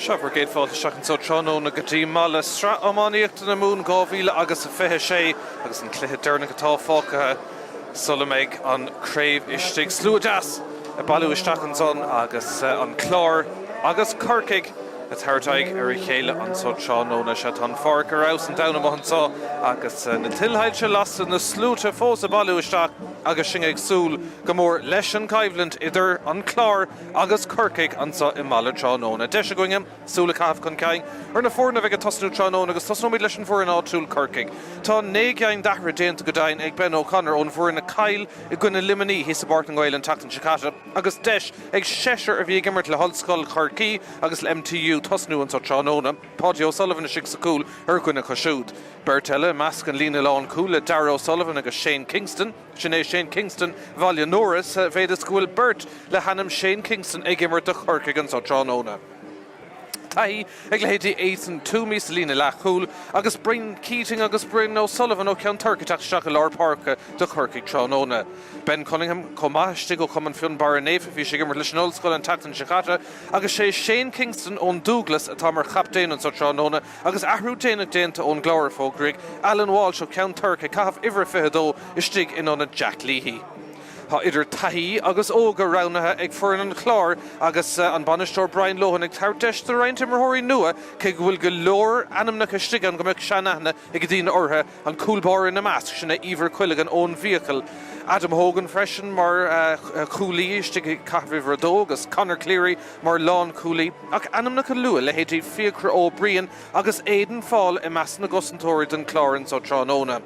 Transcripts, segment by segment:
Seo bhur gcéad fáilte isteach anseo tráthnóna go dtí Mala, Sraith Iománaíochta na Mumhan 2000 agus 26 agus an cluiche deireanach atá fágtha sula mbeidh an craobh istigh. Slua deas ag bailiú isteach ansan agus an Clár agus Corcaigh ag tabhairt aghaidh ar a chéile anso tráthnóna. Sea, tá an pháirc ar fheabhas an domhan amuigh anso agus na tuilshoilse lasta, na sluaite fós ag bailiú isteach agus sinn ag súil go mór leis an gcoimhlint idir an Clár agus Corcaigh anso i Mala tráthnóna. Deis againne súil a chaitheamh chun cinn ar na foirne a bheidh ag tosnú tráthnóna agus tosnóimid leis an bhfoireann áitiúil, Corcaigh. Tá 9 gceann d'athruithe déanta go deimhin ag Ben O'Connor ón bhfoireann a chaill i gcoinne Luimnigh thíos i bPáirc na nGael an tseachtain seo caite agus deis ag seisear a bhí ag imirt le hOllscoil Chorcaí agus le MTU tosnú anso tráthnóna. Paudie O'Sullivan istigh sa chúl ar dhuine acu siúd. Beirt eile i measc an líne lánchúil le Darragh O'Sullivan agus Shane Kingston. Sin é Shane Kingston Bhaile Nóra sa mhéid is go bhfuil beirt le hainm Shane Kingston ag imirt do Chorcaigh anso tráthnóna. Taithí ag leithéidí Ethan Twomey sa líne leathchúil agus Brian Keating agus Brian O'Sullivan ó Cheann Toirc ag teacht isteach i lár páirce do Chorcaigh tráthnóna. Ben Cunningham chomh maith istigh ó Chumann Fionnbarra Naofa, bhí sé ag imirt leis an Ollscoil an tseachtain seo caite agus sé Shane Kingston ón Dúglas atá mar chaptaen anso tráthnóna Agus athrú déanach déanta ón gClár a fógraíodh, Alan Walsh ó Cheann Toirc ag caitheamh uimhir a 22 istigh in ionad Jack Leahy. Tá idir taithí agus óga roghnaithe ag foireann an Chláir agus an bainisteoir Brian Lohan ag tabhairt deis do roinnt imreoirí nua cé go bhfuil go leor ainmneacha istigh ann go mbeadh seanaithne ag daoine orthu, an cúl báire ina measc, sin é Eimhear Quilligan ón bhFiacail. Adam Hogan freisin mar chúlaí istigh ag caitheamh uimhir a dó agus Conor Cleary mar lánchúlaí, ach ainmneacha nua, leithéidí Fiachra Ó Briain agus Aidan Faul i measc na gcosantóirí don Chlár anso tráthnóna.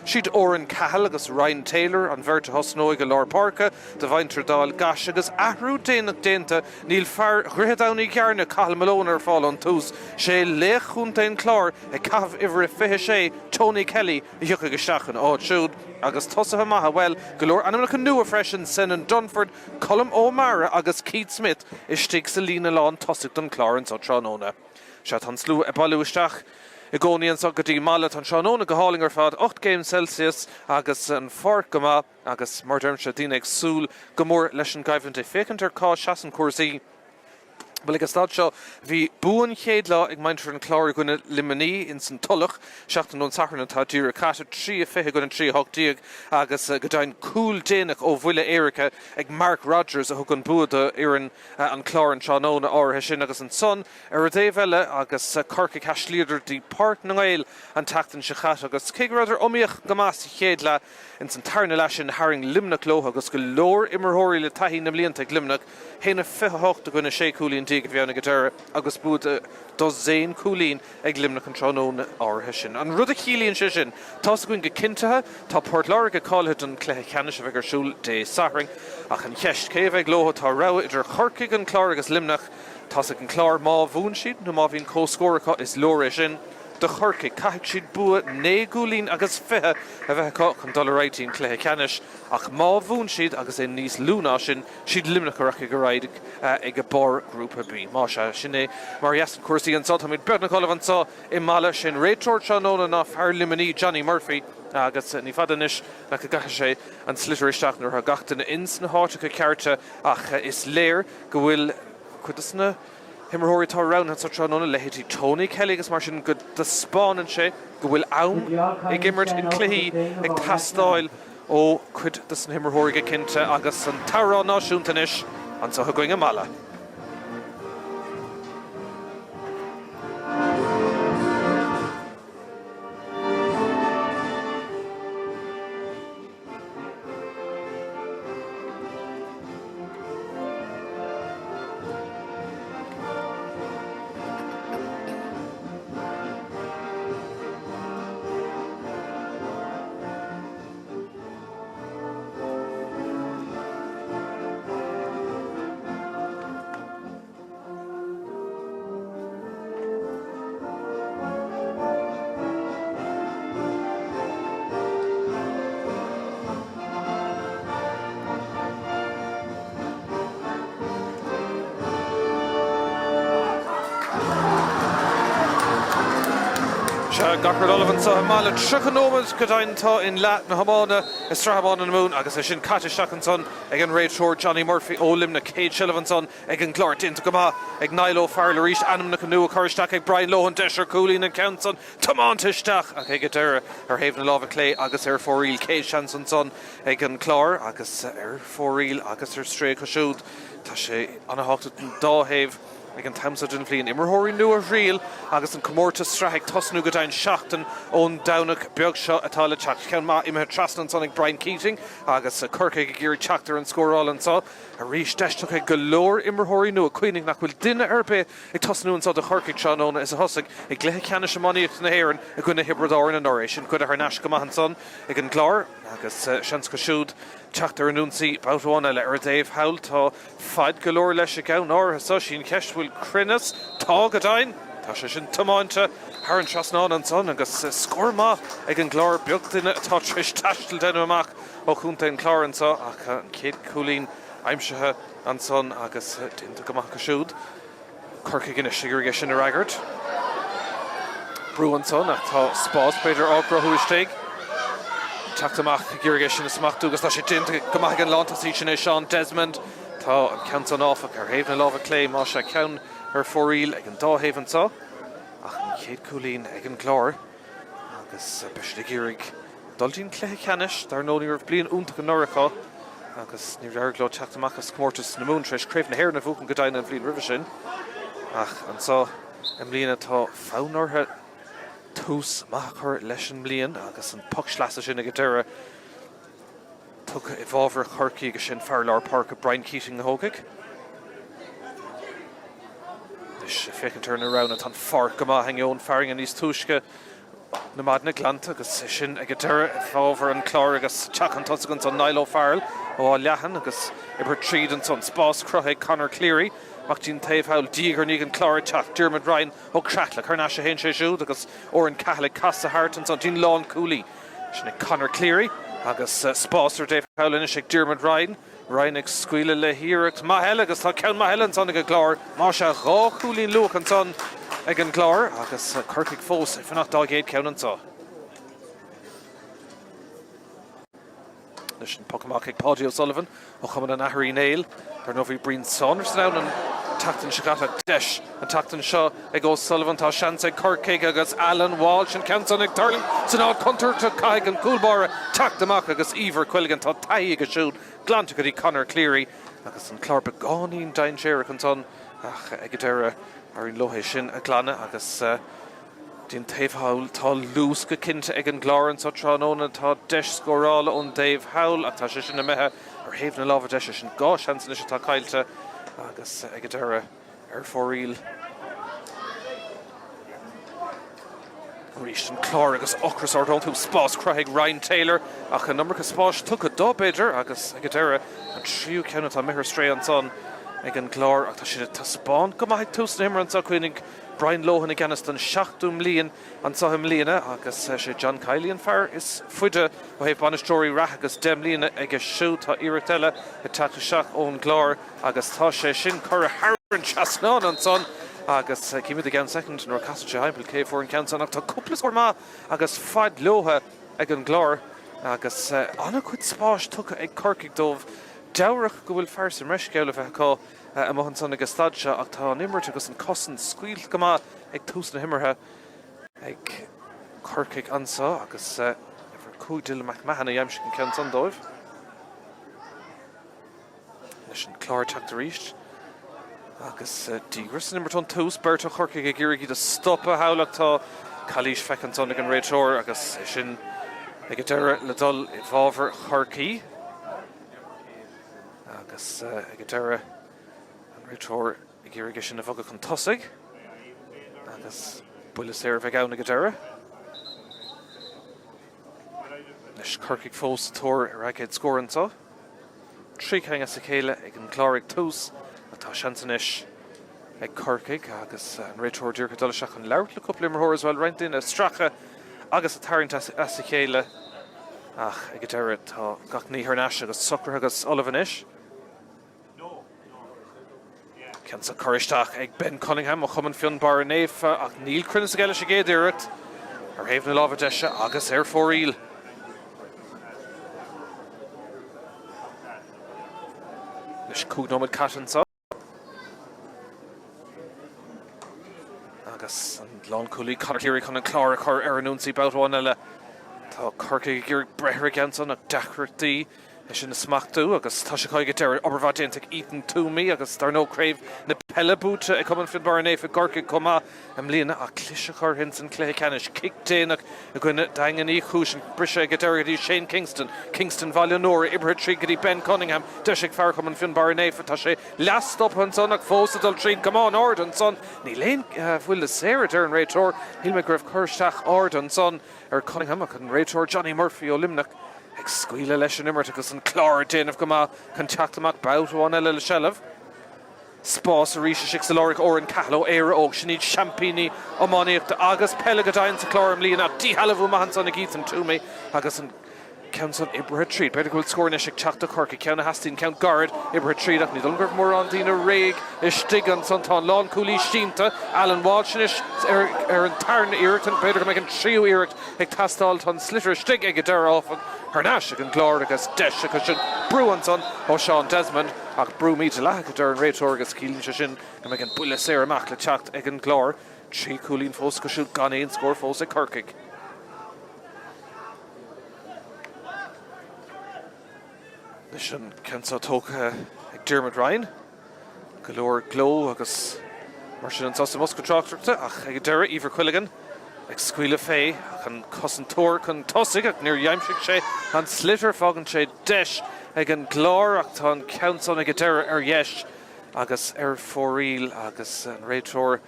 Siad Oran Cahill agus Ryan Taylor an bheirt a thosnóidh i lár páirce do mhuintir Dáil gCais agus athrú déanach déanta, níl fear Dhroichead Abhann Uí gCearna, Cathal Malone ar fáil ón tús. Sé laoch chontae an Chláir ag caitheamh uimhir a 26, Tony Kelly, a thiocfaidh isteach ina áit siúd. Agus tosaithe maithe, bhuel, go leor ainmneacha nua freisin, Senan Dunford, Colm O'Meara agus Keith Smith istigh sa líne lán tosaigh don Chlár anso tráthnóna. Sea, tá an slua ag bailiú isteach i gcónaí anso go dtí Mala. Tá an tráthnóna go hálainn ar fad, 8 gcéim Celsius agus an pháirc go maith agus, mar a deirimse, daoine ag súil go mór leis an gcoimhlint. Ag féachaint ar cá seasann cúrsaí. Bhuel, ag an staid seo, bhí bua an chéad lá ag muintir an Chláir i gcoinne Luimnigh ins an Tulach, seachtain ón Satharn atá díreach caite, 3-20 i gcoinne 3-18 agus go deimhin cúl déanach ó bhuille éirice ag Mark Rodgers a thug an bua do fhoireann an Chláir an tráthnóna áirithe sin. Agus ansan ar an dtaobh eile agus Corcaigh thaistlíodar dtí Páirc na nGael an tseachtain seo caite agus cé go rabhadar iomaíoch go maith sa chéad leath, ins an tarna leath sin tharraing Luimneach leo agus go leor imreoirí le taithí na mblianta ag Luimneach. 1-28 i gcoinne 16 cúilín a bhí ann ag an deireadh agus bua de dosaen cúilín ag Luimneach an tráthnóna áirithe sin. An rud a chiallaíonn sé sin, tá's againn go cinntithe, tá Port Láirge cáilithe don chluiche ceannais a bheidh ar siúl Dé Sathairn. Ach an cheist, cé a bheidh leo? Tá rogha idir Chorcaigh, an Clár agus Luimneach. Tá's ag an Clár má bhuann siad nó má bhíonn comhscór acu is leor é sin do Chorcaigh. Caithfidh siad bua 9 gcúilín agus 20 a bheith acu chun dul ar aghaidh dtí an cluiche ceannais. Ach má bhuann siad agus é níos lú ná sin, siad Luimneach a rachaidh ar aghaidh ag barr Ghrúpa B. Más ea, sin é mar a sheasann cúrsaí anseo. Táimid beagnach ullamh anseo i Mala. Sé'n réiteoir tráthnóna ná fear Luimnigh, Johnny Murphy, agus ní fada anois nach go gcaithfidh sé an sliotar isteach nuair atá gach duine ins na háiteacha cearta ach is léir go bhfuil cuid de na himreoirí atá roghnaithe anseo tráthnóna, leithéidí Tony Kelly agus mar sin, go dtaispeánann sé go bhfuil am ag imirt in cluichí ag teastáil ó chuid de na himreoirí go cinnte agus an t-amhrán náisiúnta anois anseo againn i Mala. Sea, gach rud ullamh anseo i mBaile. 30 nóiméad go deimhin atá in leath na hiomána i Sraith Iomána na Mumhan agus é sin caite isteach ansan ag an réiteoir Johnny Murphy ó Luimneach. Céad seilbh ansan ag an gClár. Déanta go maith ag Niall O'Farrell arís. Ainmneacha nua curtha isteach ag Brian Lohan. Deis ar chúilín an ceann san tiomáinte isteach ach ag an deireadh ar thaobh na láimhe clé agus ar fóraoil. Céad seans ansan ag an Clár agus ar fóraoil agus ar strae acu siúd. Tá sé ana-thábhachtach don dá thaobh ag an t-am seo den bhliain. Imreoirí nua a thriail agus an comórtas sraithe ag tosnú go deimhin seachtain ón Domhnach beag seo atá le teacht. Ceann maith imithe trasna ansan ag Brian Keating agus Corcaigh ag iarraidh teacht ar an scóráil anseo arís. Deis tugtha ag go leor imreoirí nua. Cuimhnigh nach bhfuil duine ar bith ag tosnú anseo do Chorcaigh tráthnóna is a thosaigh i gcluiche ceannais iománaíochta na hÉireann i gcoinne Thiobraid Árann anuraidh. É sin goidte thar n-ais go maith ansan ag an gClár agus seans acu siúd teacht ar an ionsaí babhta amháin eile. Ar an dtaobh thall tá faid go leor leis an gceann áirithe seo. Sí an cheist bhfuil cruinneas? Tá, go deimhin. Tá sé sin tiomáinte thar an trasnán ansan agus scór maith ag an gClár. Beag duine atá tar éis taisteal déanamh amach ó chontae an Chláir anseo ach an chéad chúilín aimsithe ansan agus déanta go maith acu siúd. Corcaigh anois ag iarraidh é sin a fhreagairt. Brú ansan ach tá spás b'fhéidir á gcruthú istigh. Teacht amach ag iarraidh é sin a smachtú agus tá sé déanta go maith ag an lántosaí sin é Seán Desmond. Tá an ceann san áfach ar thaobh na láimhe clé, más ea ceann ar fóraoil ag an dá thaobh anseo ach an chéad cúilín ag an gClár agus beidh siad ag iarraidh dul dtí'n cluiche ceannais. Dar ndóigh ní raibh bliain iontach anuraidh acu agus níor éirigh leo teacht amach as comórtas na Mumhan tar éis Craobh na hÉireann a bhuachan go deimhin an bhliain roimhe sin. Ach anseo i mbliana tá fonn orthu tús maith a chur leis an mbliain agus an poc sleasa sin ag an deireadh tugtha i bhfabhar Chorcaí agus sin fear lár páirce Brian Keating a thógfaidh. Anois féachaint ar na roghanna, tá an pháirc go maith ainneoin fearthainne níos túisce. na maidine glanta agus é sin ag an deireadh i bhfabhar an Chláir agus teacht chun tosaigh ansan Niall O'Farrell ó Áth Leathan agus oibrithe tríd ansan. Spás cruthaithe ag Conor Cleary amach dtí'n taobh thall diaidh ar ndiaidh an Clár ag teacht. Diarmuid Ryan ó Creatlach thar n-ais a théann sé siúd agus Oran Cahill ag casadh thart ansan dtí'n lánchúlaí. Sin ag Conor Cleary agus spás ar an dtaobh thall anois ag Diarmuid Ryan. Ryan ag scaoileadh le hiarracht maith eile agus tá ceann maith eile ansan ag an gClár. Más ea, 2 chúilín luath ansan ag an gClár agus Corcaigh fós ag fanacht dá gcéad ceann anso. Anois an poc amach ag Paudie O'Sullivan ó Chumann an Athar Uí Néill. Dar ndóigh bhí Brian Saunderson ann an tseachtain seo caite ach deis an tseachtain seo ag O'Sullivan. Tá seans ag Corcaigh agus Alan Walsh an ceann san ag tuirlingt san áit chontúirteach. Caithfidh an cúl báire teacht amach agus Eimhear Quilligan, tá taithí aige siúd, glanta go dtí Conor Cleary agus an Clár beagáinín dainséarach ansan ach ag an deireadh éiríonn leo é sin a ghlanadh agus dtí'n taobh thall tá luas go cinnte ag an gClár anso tráthnóna. Tá deis scórála ón dtaobh thall ach tá sé sin imithe ar thaobh na láimhe deise. Sin 2 seans anois atá caillte agus ag an deireadh ar fóraoil. Arís an Clár agus ocras orthu ón tús. Spás cruthaithe ag Ryan Taylor ach an iomarca spáis tugtha dó b'fhéidir agus ag an deireadh an tríú ceann atá imithe ar strae ansan ag an gClár ach tá siad ag taispeáint go maith ag tús na himeartha anseo. Cuimhnigh Brian Lohan i gceannas don seachtú mbliain anseo i mbliana agus sé John Kiely an fear is faide ó thaobh bainisteoirí reatha agus 10 mbliana aige siúd. Tá iarracht eile ag teacht isteach ón gClár. Agus tá sé sin curtha thar an trasnán ansan agus címid i gceann soicind nuair a casann sé thimpeall cé a fuair an ceann san ach tá cúpla scór maith agus faid leotha ag an gClár agus an-chuid spáis tugtha ag Corcaigh dóibh. Dealrach go bhfuil fear sa mbreis geall a bheith acu amuigh ansan ag an staid seo ach tá an imirt agus an cosaint scaoilte go maith ag tús na himeartha ag Corcaigh anso agus uimhir 5 Dylan McMahon a d'aimsigh an ceann san dóibh. Anois an Clár ag teacht arís agus díograis san imirt ón tús. Beirt ó Chorcaigh ag iarraidh iad a stopadh thall ach tá calaois feicthe ansan ag an réiteoir agus é sin ag an deireadh le dul i bhfabhar Chorcaí. Agus ag an deireadh an réiteoir ag iarraidh é sin a bhogadh chun tosaigh agus buille saor a bheidh ann ag an deireadh. Anois Corcaigh fós sa tóir ar a gcéad scór anseo. 3 cinn as a chéile ag an gClár ag tús ach tá seans anois ag Corcaigh agus an réiteoir díreach ag dul isteach chun labhairt le cúpla imreoir as well, roinnt daoine ag stracadh agus ag tarraingt as a chéile ach ag an deireadh tá gach ní thar n-ais agus socraithe agus ullamh anois. Ceann san curtha isteach ag Ben Cunningham ó Chumann Fionnbarra Naofa ach níl cruinneas aige leis an gcéad iarracht. Ar thaobh na láimhe deise agus ar fóraoil. Anois 5 nóiméad caite anseo. Agus an lánchúlaí Conor Cleary chun an Clár a chur ar an ionsaí babhta amháin eile. Tá Corcaigh ag iarraidh breith ar an gceann san ach deacrachtaí é sin a smachtú agus tá sé acu ag an deireadh. Obair mhaith déanta ag Ethan Twomey agus dar ndóigh craobh na peile buaite ag Cumann Fionnbarra Naofa i gCorcaigh chomh maith i mbliana ach cliseadh orthu ins an cluiche ceannais. Cic déanach i gcoinne Daingean Uí Chúis, an briseadh ag an deireadh go dtí Shane Kingston. Kingston Bhaile an Óir oibrithe tríd go dtí Ben Cunningham. Deis ag fear Chumann Fionnbarra Naofa. Tá sé leath-stoptha ansan ach fós ag dul tríd. Camán ard ansan. Níl aon bhuille saor a deir an réiteoir. Shíl mé go raibh cur isteach ard ansan ar Cunningham ach an réiteoir Johnny Murphy ó Luimneach ag scaoileadh leis an imirt agus an Clár ag déanamh go maith chun teacht amach babhta amháin eile le seilbh. Spás arís istigh sa lár ag Odhrán Cahill ó Éire Óg. Sin iad seaimpíní iománaíochta agus peile go deimhin sa Chlár i mbliana ach díshealbhú maith ansan ag Ethan Twomey agus an ceann san oibrithe tríd. B'fhéidir go bhfuil scór anois ag teacht do Chorcaigh. Ceann a theastaíonn, ceann gairid, oibrithe tríd ach ní dóigh liom go raibh mórán daoine réidh istigh ansan. Tá an lánchúlaí sínte, Alan Walsh anois ar an tarna iarracht. B'fhéidir go mbeidh an tríú iarracht ag teastáil. Tá an sliotar istigh ag an deireadh áfach, thar n-ais ag an gClár agus deis acu sin brú ansan ó Seán Desmond ach brú mídhleathach a deir an réiteoir agus ciallaíonn sé sin go mbeidh an buille saor amach le teacht ag an gClár. 3 chúilín fós acu siúd gan aon scór fós ag Corcaigh. Anois an ceann seo tógtha ag Diarmuid Ryan. Go leor gleo agus mar sin anseo sa mbosca tráchtaireachta ach ag an deireadh Ivor Quilligan ag scaoileadh fé ach an cosantóir chun tosaigh ach níor aimsigh sé an sliotar. Fágann sé deis ag an gClár ach tá an ceann san ag an deireadh ar dheis agus ar fóraoil agus an réiteoir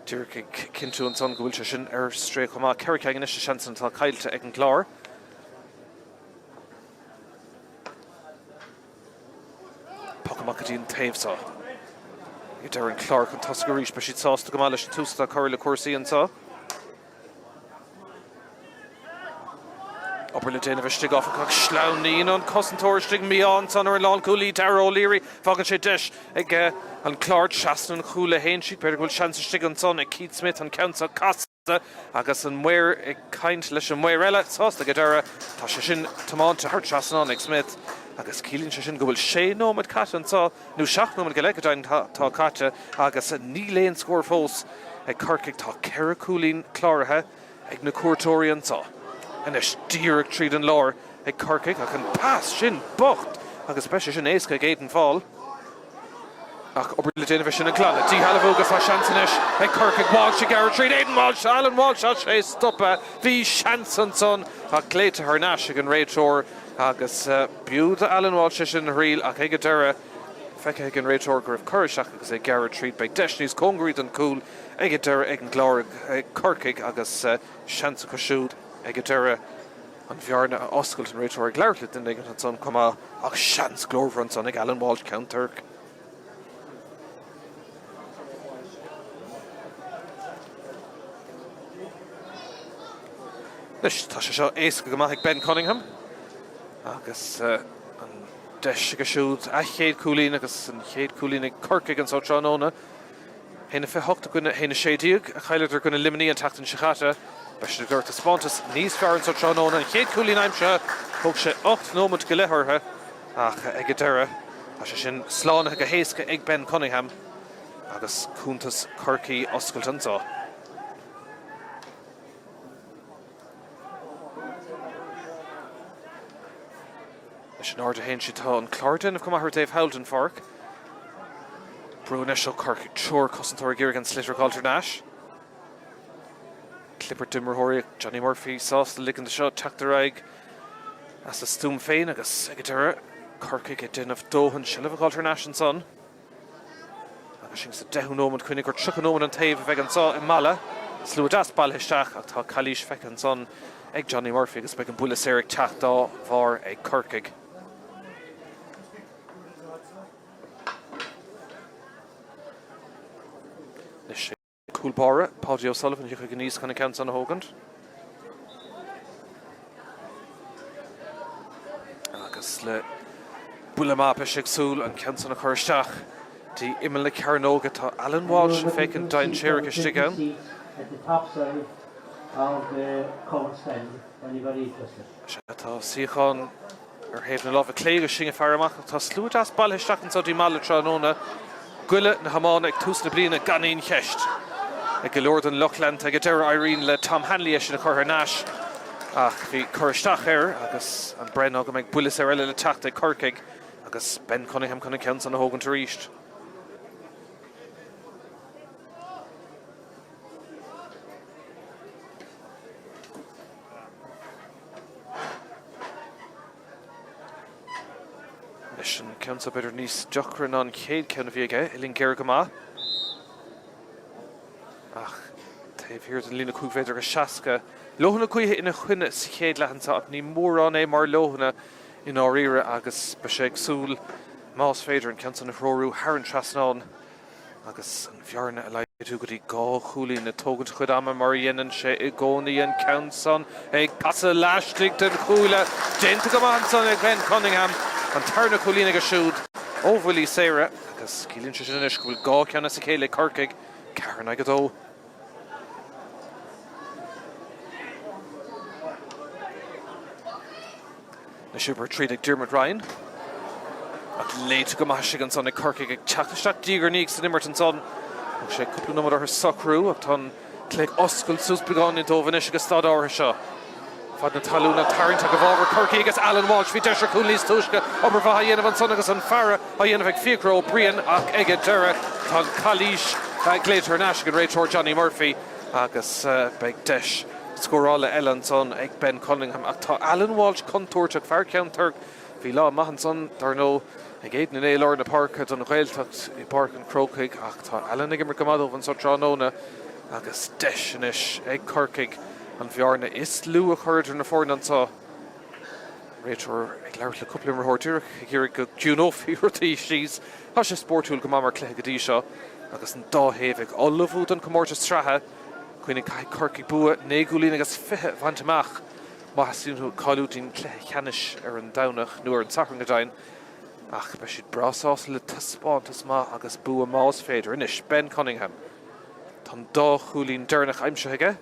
díreach ag cinntiú ansan go bhfuil sé sin ar strae chomh maith. 4 cinn anois de sheansanna atá caillte ag an gClár. Poc amach go dtí an taobh seo. Ag deireadh an Clár chun tosaigh arís. Beidh siad sásta go maith leis an tús atá curtha le cúrsaí anseo. Obair le déanamh istigh áfach ach sleamhnaíonn an cosantóir istigh mí-ádh ansan ar an lánchúlaí Darragh O'Leary. Fágann sé deis ag an Clár trasna an chúil a théann siad. B'fhéidir go bhfuil seans istigh ansan ag Keith Smith an ceann seo casta agus an maor ag caint leis an maor eile. Sásta ag an deireadh. Tá sé sin tiomáinte thar trasnán ag Smith agus ciallaíonn sé sin go bhfuil sé nóiméad caite anseo, nó seacht nóiméad go leith go deimhin atá caite agus níl aon scór fós ag Corcaigh. Tá ceithre chúilín cláraithe ag na cuairteoirí anseo. Anois díreach tríd an lár ag Corcaigh ach an pas sin bocht agus beidh sé sin éasca ag Aidan Faul. Ach obair le déanamh é sin a ghlanadh. Díshealbhú agus tá seans anois ag Corcaigh. Walsh ag gearradh tríd Aidan Walsh. Alan Walsh tá sé stoptha. Bhí seans ansan ach glaoite thar n-ais ag an réiteoir agus b'fhiú do Alan Walsh é sin a thriail ach ag an deireadh feicthe ag an réiteoir go raibh cur isteach agus é ag gearradh tríd. Beidh deis níos cóngaraí don chúl Ag an deireadh ag an gClár ag Corcaigh agus seans acu siúd ag an deireadh an bhearna a oscailt, an réiteoir ag labhairt le duine éigin ansan chomh maith ach seans glórmhar ansan ag Alan Walsh, ceann tearc. Anois tá sé seo éasca go maith ag Ben Cunningham agus an deis aige siúd a chéad chúilín agus an chéad chúilín ag Corcaigh anso tráthnóna. 1-28 i gcoinne 1-16 a chailleadar i gcoinne Luimnigh an tseachtain seo caite. Beidh siad ag lorg taispeántas níos fearr anseo tráthnóna. An chéad chúilín aimsithe, thóg sé 8 nóiméad go leith orthu ach ag an deireadh tá sé sin slánaithe go héasca ag Ben Cunningham agus cuntas Chorcaí oscailte anseo. Leis an aird a théann siad tá an Clár ag déanamh go maith ar an dtaobh thall den pháirc. Brú anois ó Chorcaigh. Triúr cosantóir ag iarraidh an sliotar a fháilt thar n-ais. Clibirt d'imreoirí Johnny Murphy sásta ligean do seo teacht ar aghaidh as a stuaim féin agus ag an deireadh Corcaigh ag déanamh dóthain seilbh a fháilt thar n-ais ansan. Agus sinn sa deichiú nóiméad, cuimhnigh gur 30 nóiméad an taobh a bheidh anseo i Mala. Slua deas bailithe isteach ach tá calaois feicthe ansan ag Johnny Murphy agus beidh an buille saor ag teacht dá bharr ag Corcaigh. Anois Cúl báire, Paudie O'Sullivan, a thiocfaidh aníos chun an ceann san a thógaint. Agus le buille maith beidh sé ag súil an ceann san a chur isteach dtí imeall na cearnóige. Tá Alan Walsh ag féachaint dainséarach istigh ann. Of the covered stand whenever interested. Sea, tá suíochán ar thaobh na láimhe clé agus sinn ag faire amach ach tá slua deas bailithe isteach anseo dtí Mala tráthnóna. Goile na hiomána ag tús na bliana gan aon cheist. Ag go leor den lucht leanta ag an deireadh éiríonn le Tom Hanley é sin a chur thar n-ais ach bhí cur isteach air agus an breith ná go mbeidh buille saor eile le teacht ag Corcaigh agus Ben Cunningham chun an ceann san a thógaint arís. Anois an ceann seo b'fhéidir níos deacra ná an chéad ceann a bhí aige, uillinn géar go maith. Ach taobh thiar den líne 5 mhéadar agus 60. Leoithne gaoithe ina choinne sa chéad leath anseo ach ní mórán é mar leoithne i ndáiríre agus beidh sé ag súil más féidir an ceann san a threorú thar an trasnán. Agus an bhearna a laghdú go dtí 2 chúilín, ag tógaint a chuid ama mar a dhéanann sé i gcónaí an ceann san ag casadh laistigh den chuaille. Déanta go maith ansan ag Ben Cunningham, an tarna cúilín aige siúd ó bhuillí saora agus ciallaíonn sé sin anois go bhfuil 2 cheann as a chéile ag Corcaigh, 4 in aghaidh 2. Anois oibrithe tríd ag Diarmuid Ryan. Ach léite go maith istigh ansan ag Corcaigh ag teacht isteach diaidh ar ndiaidh san imirt ansan. Thóg sé cúpla nóiméad orthu socrú ach tá an cluiche ag oscailt suas beagáinín dóibh anois ag an staid áirithe seo. Fad na talún á tarraingt ach i bhfabhar Chorcaí agus Alan Walsh. Bhí deis ar chúl níos túisce obair mhaith á dhéanamh ansan agus an faire á dhéanamh ag Fiachra Ó Briain ach ag an deireadh tá an calaois glaoite thar n-ais ag an réiteoir Johnny Murphy agus beidh deis scórála eile ansan ag Ben Cunningham. Ach tá Alan Walsh contúirteach, fear Cheann Toirc. Bhí lá maith ansan, dar ndóigh, ag Aidan inné i lár na páirce don Ghaeltacht i bPáirc an Chrócaigh ach tá Alan ag imirt go maith dóibh anso tráthnóna agus deis anois ag Corcaigh an bhearna is lú a chur idir na foirne anso. Réiteoir ag labhairt le cúpla imreoir díreach ag iarraidh go gciúnófaí rudaí síos. Tá sé spórtúil go maith mar chluiche go dtí seo agus an dá thaobh ag ullmhú don chomórtas sraithe. Cuimhnigh, caithfidh Corcaigh bua 9 gcúilín agus 20 a bhaint amach má theastaíonn uathu cáiliú don chluiche ceannais ar an Domhnach, nó ar an Satharn go deimhin, ach beidh siad breá sásta le taispeántas maith agus bua más féidir. Anois, Ben Cunningham. Tá an dá chúilín deireanach aimsithe aige.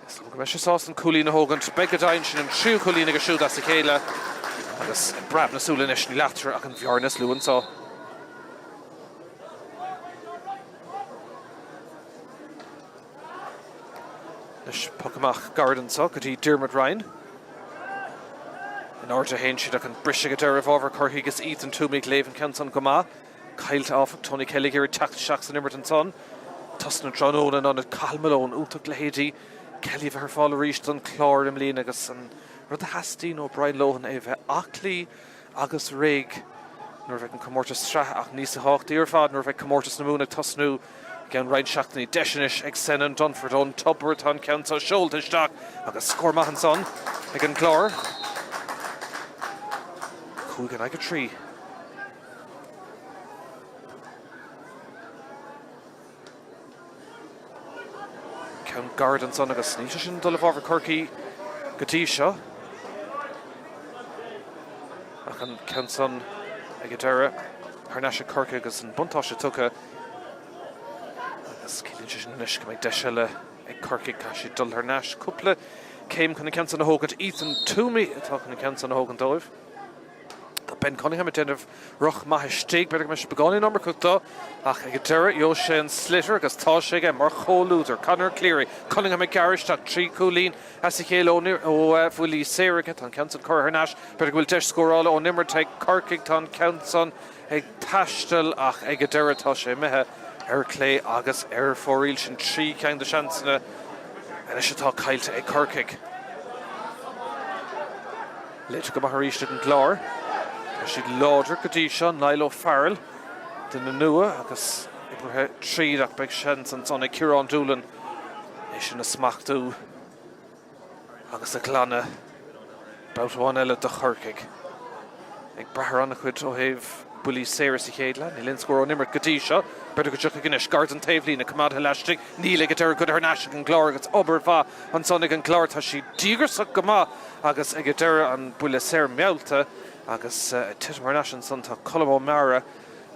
Is dócha go mbeidh sé sásta an cúilín a thógaint. Beidh go deimhin, sin an tríú cúilín aige siúd as a chéile. Agus ag preab na súl anois, níl eatarthu ach an bhearna is lú anseo. Anois poc amach gairid anseo go dtí Diarmuid Ryan. In airde a théann siad ach an briseadh ag deireadh i bhfabhar Chorcaí agus Ethan Twomey ag léamh an ceann san go maith. Caillte áfach, Tony Kelly ag iarraidh teacht isteach san imirt ansan. Tosaithe tráthnóna in ionad Cathal Malone. Iontach leithéidí Kelly a bheith ar fáil arís don Chlár i mbliana agus an rud a theastaíonn ó Brian Lohan é a bheith aclaí agus réidh nuair a bheidh an comórtas sraithe ach níos tábhachtaí ar fad nuair a bheidh comórtas na Mumhan ag tosnú i gceann roinnt seachtainí. Deis anois ag Senan Dunford ón tobar atá an ceann seo seolta isteach agus scór maith ansan ag an gClár. 5 in aghaidh 3. Ceann gairid ansan agus níl sé sin ag dul i bhfabhar Chorcaí go dtí seo. Ach an ceann san ag an deireadh thar n-ais ag Corcaigh agus an buntáiste tugtha. Agus ciallaíonn sé sin anois go mbeidh deis eile ag Corcaigh. Caithfidh siad dul thar n-ais cúpla céim chun an ceann san a thógaint. Ethan Twomey atá chun an ceann san a thógaint dóibh. Tá Ben Cunningham ag déanamh rith maith istigh, b'fhéidir go mbeidh sé beagáinín iomarcach dó, ach ag an deireadh gheobhaidh sé an sliotar agus tá sé aige mar chomhluadar. Conor Cleary, Cunningham ag gearradh isteach 3 chúilín as a chéile ó bhuillí saora aige. Tá an ceann san curtha thar n-ais. B'fhéidir go bhfuil deis scórála ón imirt ag Corcaigh. Tá an ceann san ag taisteal ach ag an deireadh tá sé imithe ar clé agus ar fóraoil. Sin 3 cheann de seansanna anois atá caillte ag Corcaigh. Léite go maith arís ag an gClár. Tá siad láidir go dtí seo. Niall O'Farrell, duine nua agus oibrithe tríd ach beidh seans ansan ag Ciarán Doolan é sin a smachtú agus a ghlanadh. Babhta amháin eile do Chorcaigh. Ag brath ar an-chuid ó thaobh buillí saora sa chéad leath. Níl aon scór ón imirt go dtí seo. B'fhéidir go dtiocfaidh anois. Gar don taobhlíne, coimeádtha laistigh. Níl ag an deireadh goidte thar n-ais ag an gClár agus obair mhaith ansan ag an gClár. Tá siad díograiseach go maith agus ag an deireadh an buille saor meallta agus ag titim thar n-ais ansan tá Colm Ó Meára,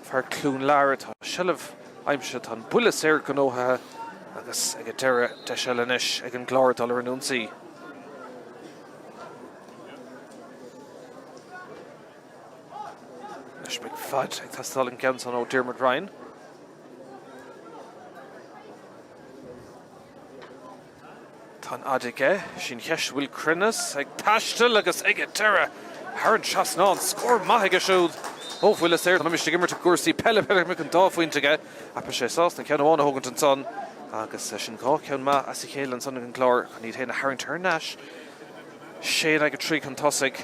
fear Chluain Lara. Tá seilbh aimsithe, tá an buille saor gnóthaithe. Agus ag an deireadh, deis eile anois ag an gClár dul ar an ionsaí. Anois beidh faid ag teastáil an ceann san ó Diarmuid Ryan. Tá an fhaid aige, sin cheist bhfuil cruinneas ag taisteal agus ag an deireadh thar an trasnán. Scór maith aige siúd ó bhuille saor. Tá mise ag imirt i gcúrsaí peile, b'fhéidir go mbeadh an dá phointe aige ach beidh sé sásta an ceann amháin a thógaint ansan agus sin 2 cheann maith as a chéile ansan ag an gClár chun iad féin a tharraingt thar n-ais. 6 in aghaidh 3 chun tosaigh.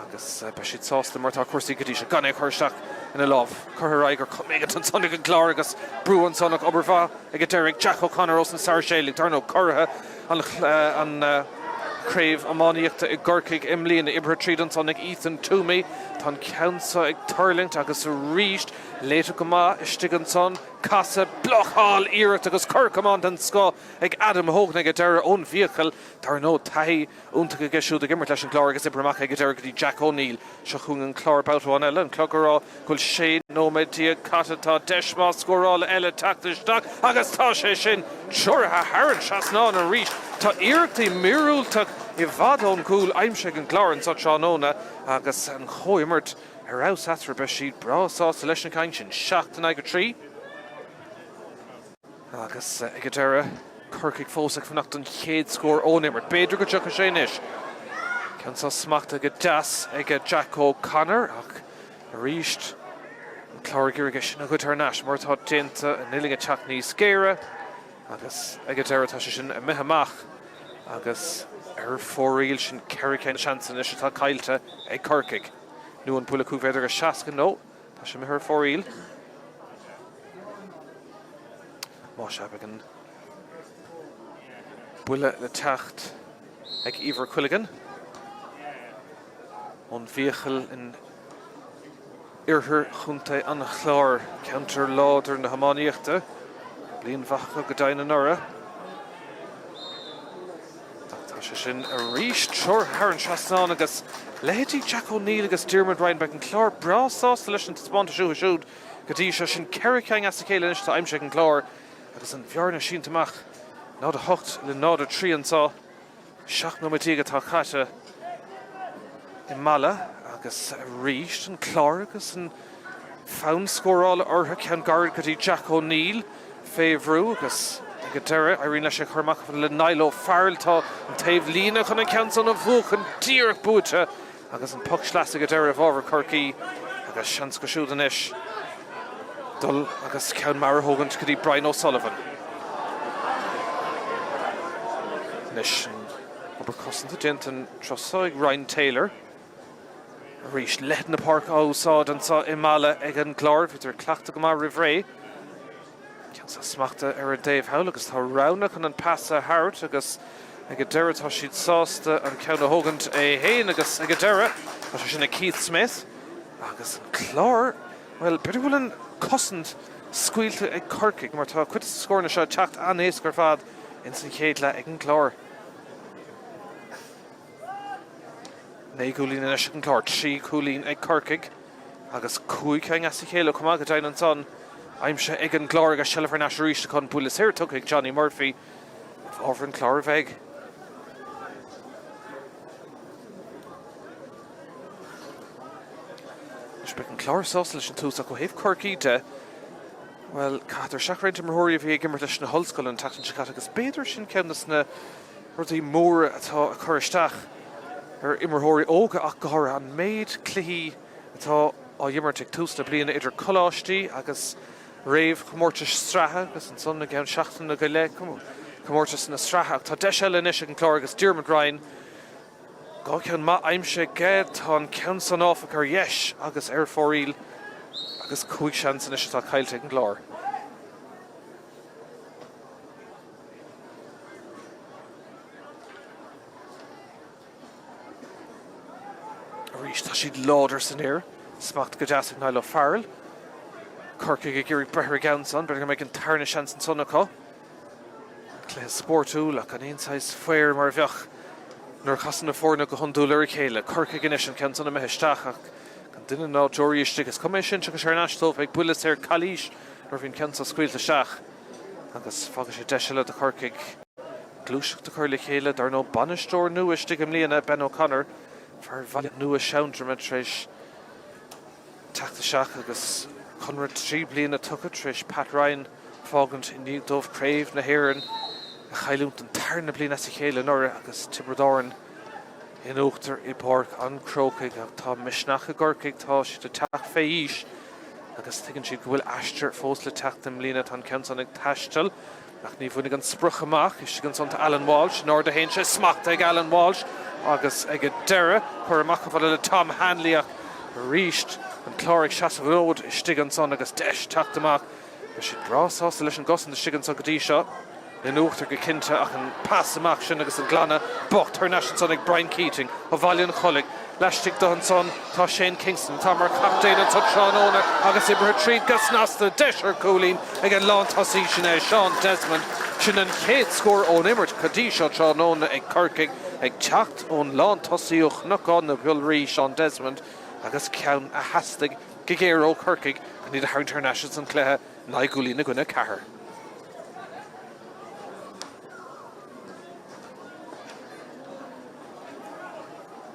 Agus beidh siad sásta mar atá cúrsaí go dtí seo gan é a chur isteach ina lámh. Curtha ar aghaidh ar chuma éigin ansan ag an gClár agus brú ansan ach obair mhaith ag an deireadh ag Jack O'Connor ós na Sáirséalaigh. Dar ndóigh curaithe an chraobh iománaíochta i gCorcaigh i mbliana. Oibrithe tríd ansan ag Ethan Toomey. Tá an ceann seo ag tuirlingt agus arís léite go maith istigh ansan. Casadh, blocáil, iarracht agus cor camáin den scoth ag Adam Hogan ag an deireadh ón bhfiacail. Dar ndóigh taithí iontach aige siúd ag imirt leis an gClár agus oibrithe amach ag an deireadh go dtí Jack O'Neill. Seo chugainn an Clár babhta amháin eile, an clog ag rá go bhfuil 16 nóiméad caite. Tá deis mhaith scórála eile teacht isteach agus tá sé sin treoraithe thar an trasnán arís. Tá iarrachtaí míorúilteach i bhfad ón gcúl aimsithe ag an gClár anseo tráthnóna agus an chomhimirt ar fheabhas eatarthu. Beidh siad breá sásta leis an gcaint sin. 7 in aghaidh 3. Agus ag an deireadh, Corcaigh fós ag fanacht don chéad scór ón imirt. B'fhéidir go dtiocfaidh sé anois. Ceann seo smachtaithe go deas ag Jack O'Connor ach arís an Clár ag iarraidh é sin a ghoid thar n-ais mar atá déanta, an uillinn ag teacht níos géire agus ag an deireadh tá sé sin imithe amach agus ar fóraoil. Sin 4 cinn seans anois atá caillte ag Corcaigh. Nó an buille 5 mhéadar agus 60 nó tá sé imithe ar fóraoil. Más ea, beidh an buille le teacht ag Ivor Quilligan ón bhFiachail in oirthear chontae an Chláir, ceantar láidir na hiománaíochta. Bliain mhaith acu go deimhin anuraidh. Ach tá sé sin arís treoraithe thar an trasnán agus leithéidí Jack O'Neill agus Diarmuid Ryan, beidh an Clár breá sásta leis an taispeántas uathu siúd. Go dtí seo, sin 4 cinn as a chéile anois atá aimsithe ag an gClár agus an bhearna sínte amach 0-8 le 0-3 anseo. 17 nóiméad atá caite i Mala agus arís an Clár agus an fonn scórála orthu. Ceann gairid go dtí Jack O'Neill fé bhrú agus ag an deireadh éiríonn leis é a chur amach le Niall O'Farrell. Tá an taobh líne chun an ceann san a bhuachan díreach buaite. Agus an poc sleasa ag an deireadh i bhfabhar Chorcaí agus seans acu siúd anois dul agus ceann mear a thógaint go dtí Brian O'Sullivan. Anois an obair cosanta déanta an tráth seo ag Ryan Taylor. Arís leithead na páirce á úsáid anseo i Mala ag an gClár. Bhíodar ag cleachtadh go maith roimh ré. Ceann seo smachtaithe ar an dtaobh thall agus tá roghanna chun an pas a thabhairt agus ag an deireadh tá siad sásta an ceann a thógaint é fhéin agus ag an deireadh tá sé sin ag Keith Smith agus an Clár, bhuel, b'fhéidir go bhfuil an cosaint scaoilte ag Corcaigh mar tá cuid de na scóranna seo ag teacht an-éasca ar fad ins an chéad leath ag an gClár. 9 gcúilín anois ag an gClár, 3 chúilín ag Corcaigh agus 5 cinn as a chéile chomh maith go deimhin ansan aimsithe ag an gClár agus seilbh thar n-ais arís acu an buille saor tugtha ag Johnny Murphy i bhfabhar an Chláir a bheidh. Anois beidh an Clár sásta leis an tús ach ó thaobh Chorcaí de, bhuel, caitheadar isteach roinnt imreoirí a bhí ag imirt leis na hollscoileanna an tseachtain seo caite agus b'fhéidir sin ceann de na rudaí móra atá ag cur isteach ar imreoirí óga ach go háirithe, an méid cluichí atá á imirt ag tús na bliana idir coláistí agus réamhchomórtais sraithe agus ansan i gceann seachtaine go leith comórtas na sraithe. Ach tá deis eile anois ag an gClár agus Diarmuid Ryan, 2 cheann maith aimsithe aige. Tá an ceann san áfach ar dheis agus ar fóraoil agus 5 seans anois atá caillte ag an gClár. Arís, tá siad láidir san aer. Smacht go deas ag Niall O'Farrell. Corcaigh ag iarraidh breith ar an gceann san. B'fhéidir go mbeidh an tarna seans ansan acu. Cluiche spórtúil ach gan aon saghas fair mar a bheadh nuair a chasann na foirne go hiondúil ar a chéile. Corcaigh anois an ceann san imithe isteach ach gan duine ná deoraí istigh. Is cuma é sin, tiocfaidh sé thar n-ais dóibh. Beidh buille saor calaois nuair a bhí an ceann seo scaoilte isteach. Agus fágfaidh sé deis eile do Chorcaigh gluaiseacht a chur le chéile. Dar ndóigh, bainisteoir nua istigh i mbliana, Ben O'Connor, fear Bhaile Nua Seandroma tar éis teacht isteach agus conradh 3 bliana tugtha tar éis Pat Ryan fágaint i ndiaidh dóibh Craobh na hÉireann a chailliúint don tarna bliain as a chéile anuraidh agus Tiobraid Árann in uachtar i bPáirc an Chrócaigh. Ach tá misneach i gCorcaigh, tá siad ag teacht fé aois agus tuigeann siad go bhfuil aistear fós le teacht i mbliana. Tá an ceann san ag taisteal ach ní bhainfidh an sprioc amach. Istigh ansan tá Alan Walsh, in airde a théann sé, smachtaithe ag Alan Walsh agus ag an deireadh, curtha amach chomh fada le Tom Hanley ach arís an Clár ag seasamh an fhóid istigh ansan agus deis teacht amach. Beidh siad breá sásta leis an gcosaint istigh anso go dtí seo. In uachtar go cinnte ach an pas amach sin agus an glanadh bocht thar n-ais ansan ag Brian Keating ó Bhaile an Chollaigh. Laistigh de ansan tá Shane Kingston atá mar chaptaen anso tráthnóna agus oibrithe tríd go snasta. Deis ar chúilín ag an lántosaí sin é Seán Desmond. Sin an chéad scór ón imirt go dtí seo tráthnóna ag Corcaigh ag teacht ón lántosaí ó Chnocán na Iolraí, Seán Desmond agus ceann a theastaigh go géar ó Chorcaigh chun iad a tharraingt thar n-ais ins an cluiche, 9 gcúilín i gcoinne 4.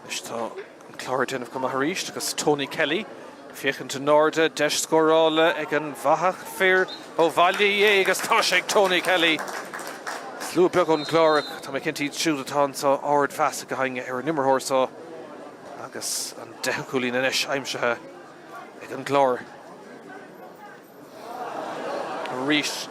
Anois tá an Clár ag déanamh go maith arís agus Tony Kelly ag féachaint in airde, deis scórála ag an bhfathach fir ó Bhaile Uí Aodha agus tá sé ag Tony Kelly! Slua beag ón gClár ach tá mé cinnte iad siúd atá anseo ardmheas ag gach éinne ar an imreoir seo agus an deichiú cúilín anois aimsithe ag an gClár. Arís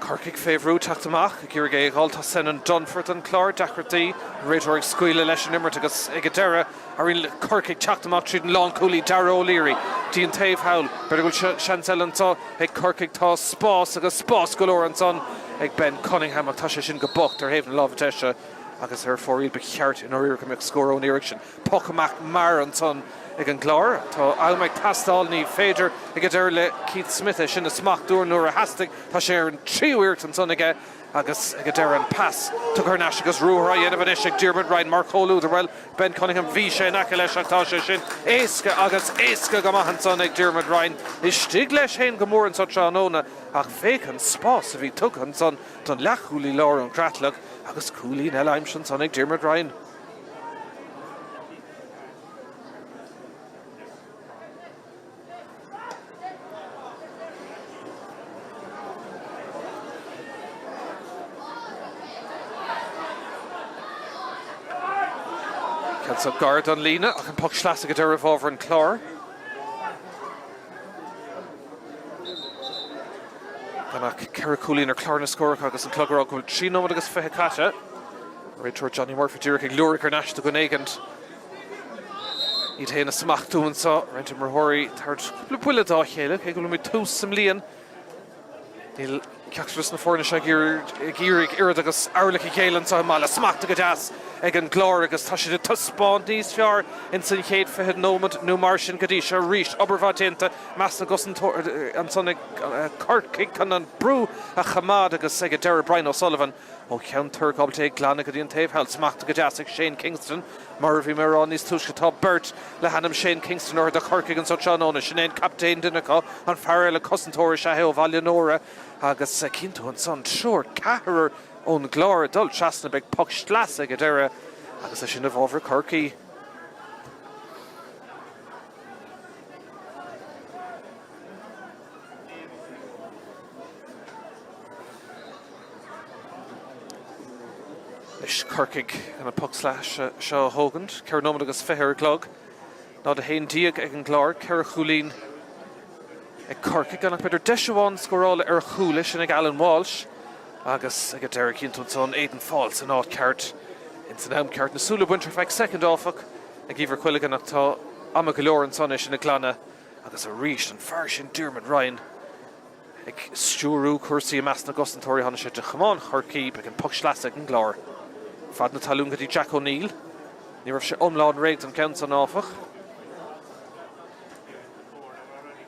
Corcaigh fé bhrú teacht amach ag iarraidh é a dhul. Tá Senan Dunford don Chlár, deacrachtaí, an réiteoir ag scaoileadh leis an imirt agus ag an deireadh éiríonn le Corcaigh teacht amach tríd an lánchúlaí Darragh O'Leary dtí an taobh thall. B'fhéidir go bhfuil seans eile anseo ag Corcaigh. Tá spás agus spás go leor ansan ag Ben Cunningham ach tá sé sin go bocht ar thaobh na láimhe deise agus ar fóraoil. Ba cheart i ndáiríre go mbeadh scór ón iarraidh sin. Poc amach mear ansan ag an gClár. Tá am ag teastáil. Ní féidir ag an deireadh le Keith Smith é sin a smachtú nuair a theastaigh. Tá sé ar an tríú iarracht ansan aige agus ag an deireadh an pas tugtha thar n-ais agus ruathar á dhéanamh anois ag Diarmuid Ryan mar chomhluadar. Bhuel, Ben Cunningham, bhí sé in aice leis ach tá sé sin éasca agus éasca go maith ansan ag Diarmuid Ryan. Istigh leis féin go mór anso tráthnóna ach féach an spás a bhí tugtha ansan don leathchúlaí láir ón Chreatlach agus cúilín eile aimsithe ansan ag Diarmuid Ryan. Ceann seo gar don líne ach an poc sleasa go deireadh i bhfabhar an Chláir. Gan ach 4 chúilín ar chlár na scóracha agus an clog ag rá go bhfuil 3 nóiméad agus 20 caite. Réiteoir Johnny Murphy díreach ag liúradh thar n-ais do dhuine éigint. Iad féin a smachtú anseo, roinnt imreoirí ag tabhairt cúpla buille dá chéile, cé go bhfuilimid tús sa mbliain. Níl ceachtar de na foirne seo ag iarraidh oiread agus eirleach a chéile anseo i mBaile. Smachtaithe go deas ag an gClár agus tá siad ag taispeáint níos fearr ins an chéad 20 nóiméad nó mar sin go dtí seo arís. Obair mhaith déanta i measc na gcosantóirí ansan ag Corcaigh chun an brú a choimeád agus ag an deireadh Brian O'Sullivan Ó Cheann Toirc ábalta é a ghlanadh go dtí an taobh thall. Smachtaithe go deas ag Shane Kingston. Mar a bhí mé a rá níos túisce, tá beirt le hainm Shane Kingston orthu do Chorcaigh anso tráthnóna. Sin é an captaen, duine acu, an fear eile, cosantóir is ea é ó Bhaile Nóra. Agus cíonn tú ansan triúr, ceathrar ón gClár ag dul trasna. Beidh poc sleasa ag an deireadh agus é sin i bhfabhar Chorcaí. Anois Corcaigh chun an poc sleasa seo a thógaint. 4 nóiméad agus 20 ar an gclog. 0-11 ag an gClár, 4 chúilín ag Corcaigh. Gan ach b'fhéidir deis amháin scórála ar chúl, é sin ag Alan Walsh. Agus ag an deireadh cíonn tú ansan Aidan Faul san áit ceart ins an am ceart. Na súile a bhaint ar feadh soicind áfach ag Eimhear Quilligan ach tá ama go leor ansan é sin a ghlanadh. Agus arís an fear sin Diarmuid Ryan. Ag stiúrú cúrsaí i measc na gcosantóirí tháinig sé de chamán Chorcaí. Beidh an poc sleasa ag an gClár. Fad na talún go dtí Jack O'Neill. Ní raibh sé iomlán réidh don cheann san áfach.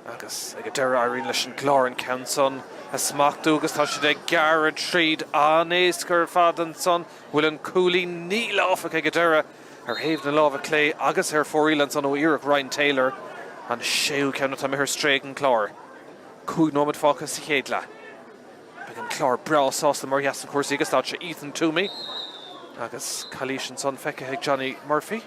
Agus ag an deireadh éiríonn leis an gClár an ceann san a smachtú agus tá siad ag gearradh tríd an-éasca ar fad ansan. Bhfuil an cúilín? Níl áfach ag an deireadh ar thaobh na láimhe clé agus ar fóraoil ansan ó iarracht Ryan Taylor. An séú ceann atá imithe ar strae ag an gClár. 5 nóiméad fágtha sa chéad leath. Beidh an Clár breá sásta mar a sheasann cúrsaí agus stad sé Ethan Twomey agus calaois ansan feicthe ag Johnny Murphy.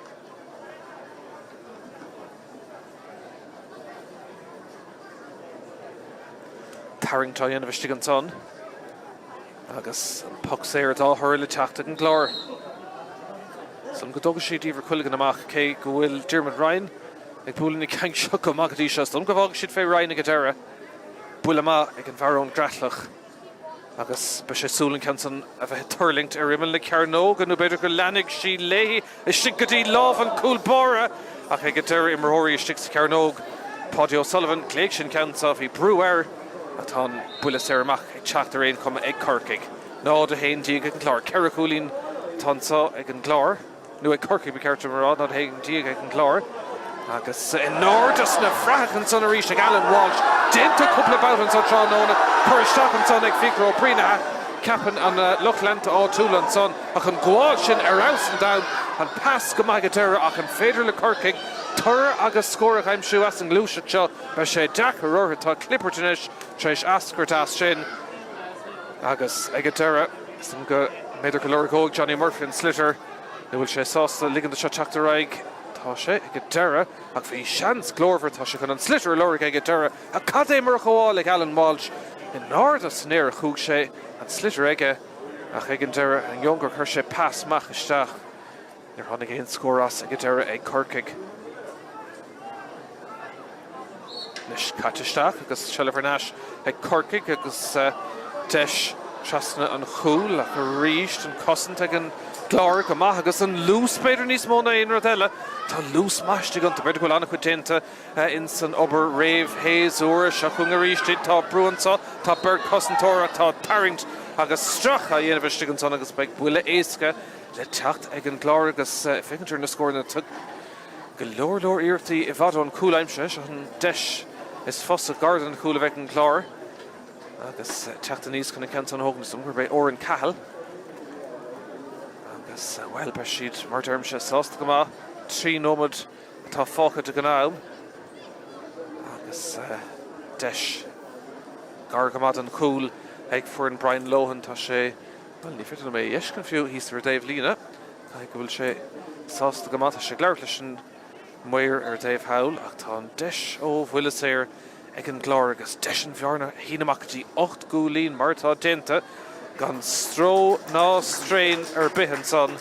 Tarraingt á dhéanamh istigh ansan agus an poc saor dá thoradh le teacht ag an gClár. San go dtógfaidh siad Eimhear Quilligan amach cé go bhfuil Diarmuid Ryan ag bualadh na ceann seo go maith go dtí seo. Is dóigh liom go bhfágfaidh siad fé Ryan ag an deireadh. Buille maith ag an bhfear ón gCreatlach agus beidh sé ag súil an ceann san a bheith ag tuirlingt ar imeall na cearnóige nó b'fhéidir go leanfaidh sí léi istigh go dtí lámh an chúl báire ach ag an deireadh imreoirí istigh sa chearnóg. Paudie O'Sullivan, ghlaoigh sin ceann so, bhí brú air ach tá an buille saor amach ag teacht ar aon chuma ag Corcaigh. 0-11 ag an gClár. 4 chúilín atá anso ag an gClár. nó ag Corcaigh ba cheart dom a rá, 0-11 ag an gClár. Agus in airde sna frathacha ansan arís ag Alan Walsh. Déanta cúpla babhta anso tráthnóna, cur isteach ansan ag Fiachra Ó Braonaithe. Ceapann an lucht leanta áitiúla ansan ach an gabháil sin ar fheabhas an domhan. An pas go maith ag an deireadh ach an féidir le Corcaigh toradh agus scór a aimsiú as an ngluaiseacht seo? Beidh sé deacair orthu. Tá clibirt anois tar éis eascairt as sin agus ag an deireadh. Is dóigh go mb'fhéidir go lorgóidh Johnny Murphy an sliotar nó bhfuil sé sásta ligean do seo teacht ar aghaidh? Tá sé ag an deireadh ach bhí seans glórmhar, tá sé chun an sliotar a lorg ag an deireadh ach cad é mar a ghabháil ag Alan Walsh in airde san aer a chuaigh sé, an sliotar aige ach ag an deireadh, ainneoin gur chuir sé pas maith isteach. Níor tháinig aon scór as ag an deireadh ag Corcaigh. Anois caite isteach agus seilbh thar n-ais ag Corcaigh agus deis trasna an chúil ach arís an cosaint ag an gClár go maith agus an luas b'fhéidir níos mó ná aon rud eile. Tá luas maith istigh iontu. B'fhéidir go bhfuil an-chuid déanta ins an obair réamh-shéasúir. Seo chugainn arís iad. Tá brú anso, tá beirt chosantóir ach tá tarraingt agus stracadh á dhéanamh istigh ansan agus beidh buille éasca le teacht ag an gClár agus féachaint ar na scóranna. Tá go leor leor iarrachtaí i bhfad ón chúl aimsithe. Seo an deis is fusa gar don chúl a bheith ag an gClár agus teacht aníos chun an ceann san a thógaint. Is dóigh gurb é Oran Cahill agus, bhuel, beidh siad, mar a deirimse, sásta go maith. 3 nóiméad atá fágtha de ghnáth-am agus deis gar go maith don chúl ag foireann Brian Lohan. Tá sé. Bhuel, ní féidir liom é a fheiscint fiú thíos ar an dtaobh líne. Caithfidh go bhfuil sé sásta go maith. Tá sé ag labhairt leis an maor ar an dtaobh thall ach tá an deis ó bhuille saor ag an gClár agus deis an bhearna a shíneadh amach go dtí 8 gcúilín mar atá déanta gan stró ná strain ar bith ansan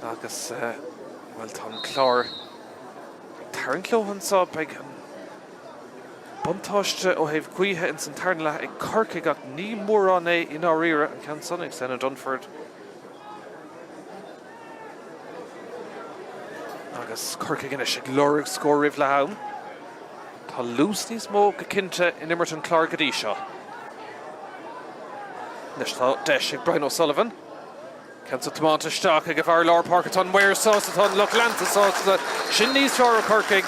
agus, bhuel, tá an Clár ag tarraingt leo anso. Beidh an. Buntáiste ó thaobh gaoithe ins an tarna leath ag Corcaigh ach ní mórán é i ndáiríre, an ceann san ag Senan Dunford. Agus Corcaigh anois ag lorg scór roimh leath am. Tá luas níos mó go cinnte in imirt an Chláir go dtí seo. Anois tá deis ag Brian O'Sullivan. Ceann san tiomáinte isteach ag an bhfear lár páirce. Tá an maor sásta, tá an lucht leanta sásta. Sin níos fearr ó Chorcaigh.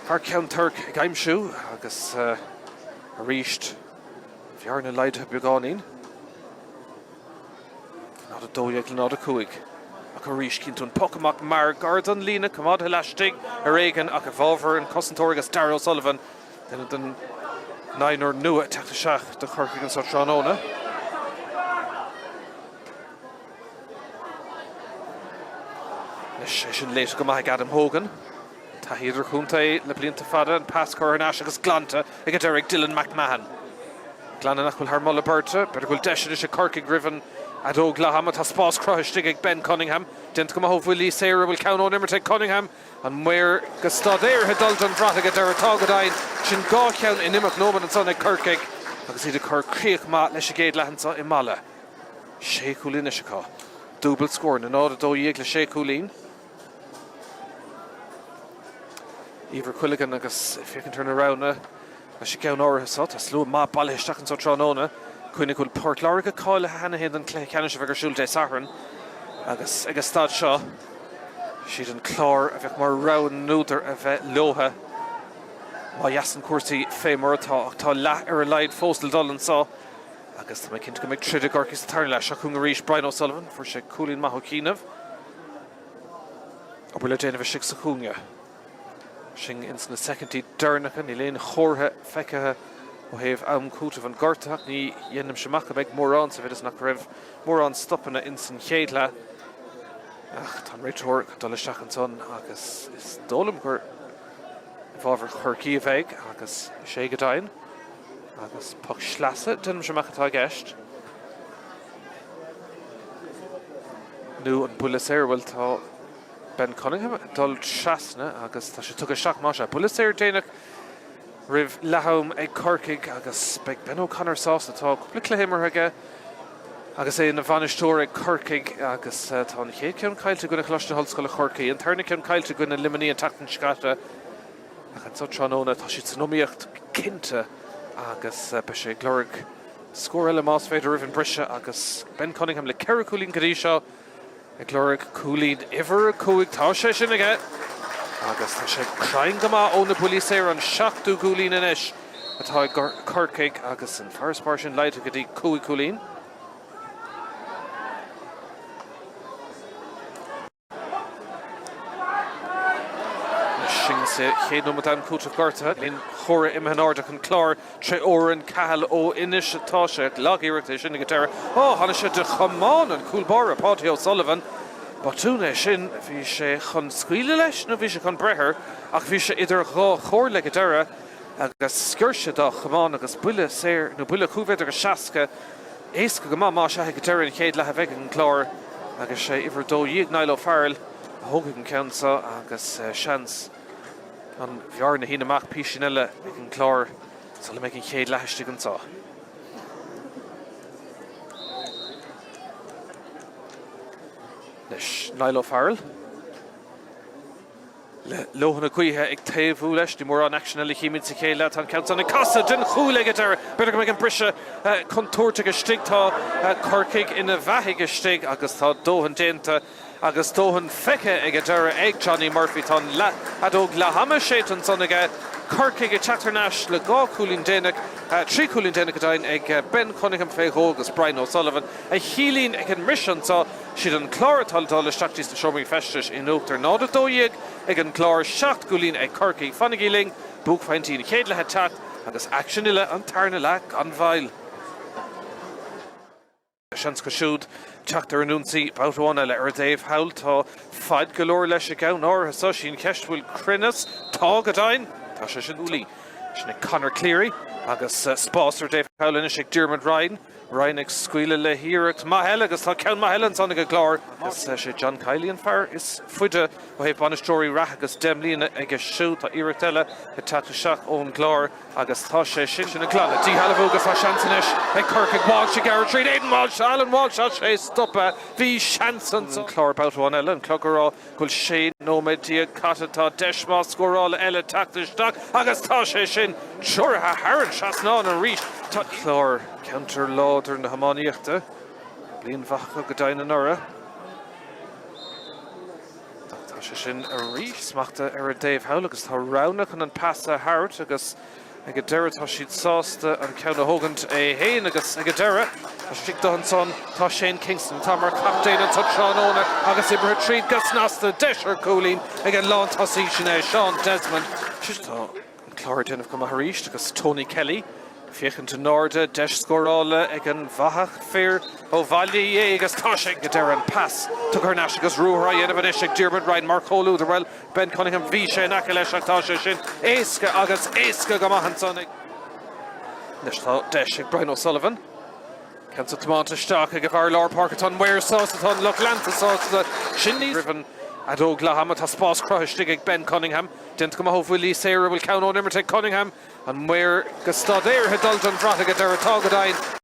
Fear Cheann Toirc ag aimsiú agus arís an bhearna laghdaithe beagáinín. 0-12 le 0-5. Ach arís cinnte an poc amach mear gar don líne, coimeádtha laistigh ar éigean ach i bhfabhar an chosantóra agus Darragh O'Sullivan. Duine den naonúr nua ag teacht isteach do Chorcaigh anso tráthnóna. Anois é sin léite go maith ag Adam Hogan. Taithí idirchontae le blianta fada, an pas curtha thar n-ais agus glanta ag an deireadh ag Dylan McMahon. Glanadh nach bhfuil thar moladh beirte. B'fhéidir go bhfuil deis anois ag Corcaigh roimh an fheadóg leath ama. Tá spás cruthaithe istigh ag Ben Cunningham. Déanta go maith ó bhuillí saora. Bhfuil ceann ón imirt ag Cunningham. An maor go staidéartha ag dul don bhrat ag an deireadh. Tá go deimhin. Sin 2 cheann in imeacht nóiméad ansan ag Corcaigh agus iad ag cur críoch maith leis an gcéad leath anso i Mala. Sé chúilín anois acu. Dúbailt scóranna, 0-12 le sé chúilín. Eimhear Quilligan agus féachaint ar na roghanna leis an gceann áirithe seo. Tá slua maith bailithe isteach anso tráthnóna. Cuimhnigh go bhfuil Port Láirge cáilithe cheana féin don chluiche ceannais a bheidh ar siúl Dé Sathairn agus ag an staid seo, siad an Clár a bheadh mar rogha na n-údar a bheith leotha má sheasann cúrsaí fé mar atá. Ach tá leath ar a laghad fós le dul anso agus tá mé cinnte go mbeidh troid i gCorcaigh sa tarna leath. Seo chugainn arís Brian O'Sullivan. Fuair sé cúilín maith ó chianaibh. Obair le déanamh istigh sa chúinne. Sin ins na soicindí deireanacha. Níl aon chomhartha feicthe. Ó thaobh am cúitimh an gortaitheach, ní dhéanaimse amach go mbeidh mórán sa mhéid is nach raibh mórán stopanna ins an chéad leath. Ach tá an réiteoir chun dul isteach ansan agus is dóigh liom gur i bhfabhar Chorcaí a bheidh agus is é go deimhin. Agus poc sleasa, déanaimse amach atá i gceist. Nó an buille saor, bhuel tá Ben Cunningham ag dul trasna agus tá sé tugtha isteach, más ea. Buille saor déanach roimh leath-am ag Corcaigh agus beidh Ben O'Connor sásta. Tá cúpla cluiche imeartha aige agus é ina bhainisteoir ag Corcaigh agus tá an chéad ceann caillte i gcoinne Choláiste na hOllscoile Chorcaí, an tarna ceann caillte i gcoinne Luimnigh an tseachtain seo caite ach anseo tráthnóna tá siad san iomaíocht cinnte agus beidh sé ag lorg scór eile más féidir roimh an briseadh agus Ben Cunningham le 4 cúilín go dtí seo. Ag lorg cúilín uimhir 5, tá sé sin aige agus tá sé cruinn go maith ó na buillí saora, an seachtú cúilín anois atá ag Corcaigh agus an farasbarr sin laghdaithe go dtí 5 chúilín. Sin sa chéad nóiméad am cúitimh gortaithe. Líne chóra imithe in airde chun clár. Tré Odhrán Cahill ó Inis atá sé. Lag-iarracht é sin ag an deireadh. Ó, tháinig sé de chamán an cúl báire, Paudie O'Sullivan. Botún é sin. Bhí sé chun scaoileadh leis nó bhí sé chun breith air ach bhí sé idir dhá chomhairle ag an deireadh agus sciorr sé dá chamán agus buille saor nó buille 5 mhéadar agus 60 éasca go maith más ea ag deireadh an chéad leath a bheidh ag an gClár agus sé uimhir 12 Niall O'Farrell a thógfaidh an ceann seo agus seans an bhearna a shíneadh amach písín eile ag an gClár sula mbeidh an chéad leath istigh anseo. Anois Niall O'Farrell le leoithne na gaoithe ag taobhú leis. Ní mórán aicsean eile a chímid sa chéad leath. Tá an ceann san ag casadh den chúl ag an deireadh. B'fhéidir go mbeidh an briseadh contúirteach istigh. Tá Corcaigh ina bheathaigh istigh agus tá dóthain déanta Agus dóthain feicthe ag an deireadh ag Johnny Murphy. Tá an fheadóg leath-ama séidte ansan aige. Corcaigh ag teacht thar n-ais le 2 chúilín déanach, 3 chúilín déanach go deimhin ag Ben Cunningham fé dhó agus Brian O'Sullivan a chílín ag an mbriseadh anso. Siad an Clár atá le dul isteach dtí sna seomraí feistis in uachtar. 0-12 ag an gClár, 7 gcúilín ag Corcaigh. Fanaigí linn, buaicphointí an chéad leath ag teacht agus aicsean uile an tarna leath gan mhoill. Seans acu siúd teacht ar an ionsaí babhta amháin eile. Ar an dtaobh thall tá faid go leor leis an gceann áirithe seo. Sí an cheist bhfuil cruinneas. Tá go deimhin. Tá sé sin ualaí. Sin ag Conor Cleary agus spás ar an dtaobh thall anois ag Diarmuid Ryan. Ryan ag scaoileadh le hiarracht maith eile agus tá ceann maith eile ansan ag an gClár. Agus sé John Kiely an fear is faide ó thaobh bainisteoirí reatha agus 10 mbliana aige siúd. Tá iarracht eile ag teacht isteach ón gClár. Agus tá sé sin ag glanadh, díshealbhú agus tá seans anois ag Corcaigh. Walsh ag gearradh tríd Aidan Walsh, Alan Walsh, tá sé stoptha. Bhí seans ansan. An Clár babhta amháin eile, an clog ag rá go bhfuil 16 nóiméad caite. Tá deis maith scórála eile teacht isteach agus tá sé sin treoraithe thar an trasnán arís. Tá Clár, ceantar láidir na hiománaíochta, bliain mhaith acu go deimhin anuraidh. Tá sé sin arís smachta ar an dtaobh thall agus tá roghanna chun an pas a thabhairt agus ag an deireadh tá siad sásta an ceann a thógaint é fhéin agus ag an deireadh tá sé istigh ansan tá Shane Kingston atá mar chaptaen anso tráthnóna agus oibrithe tríd go snasta deis ar chúilín ag an lántosaí sin é Seán Desmond. Tá an Clár ag déanamh go maith arís agus Tony Kelly ag féachaint in airde, deis scórála ag an bhfathach fir ó Bhaile Uí Aodha agus tá sé ag deireadh an pas tugtha thar n-ais agus ruathar á dhéanamh anois ag Diarmuid Ryan mar chomhluadar. Bhuel, Ben Cunningham, bhí sé in aice leis ach tá sé sin éasca agus éasca go maith ansan ag. Anois tá deis ag Brian O'Sullivan. Ceann san tiomáinte isteach ag an bhfear lár páirce. Tá an maor sásta, tá an lucht leanta sásta. Sin níos. Roimh an fheadóg leath-ama tá spás cruthaithe istigh ag Ben Cunningham. Déanta go maith ó bhuillí saora. Bhfuil ceann ón imirt ag Cunningham? An maor go staidéartha ag dul don bhrat ag an deireadh. Tá go deimhin.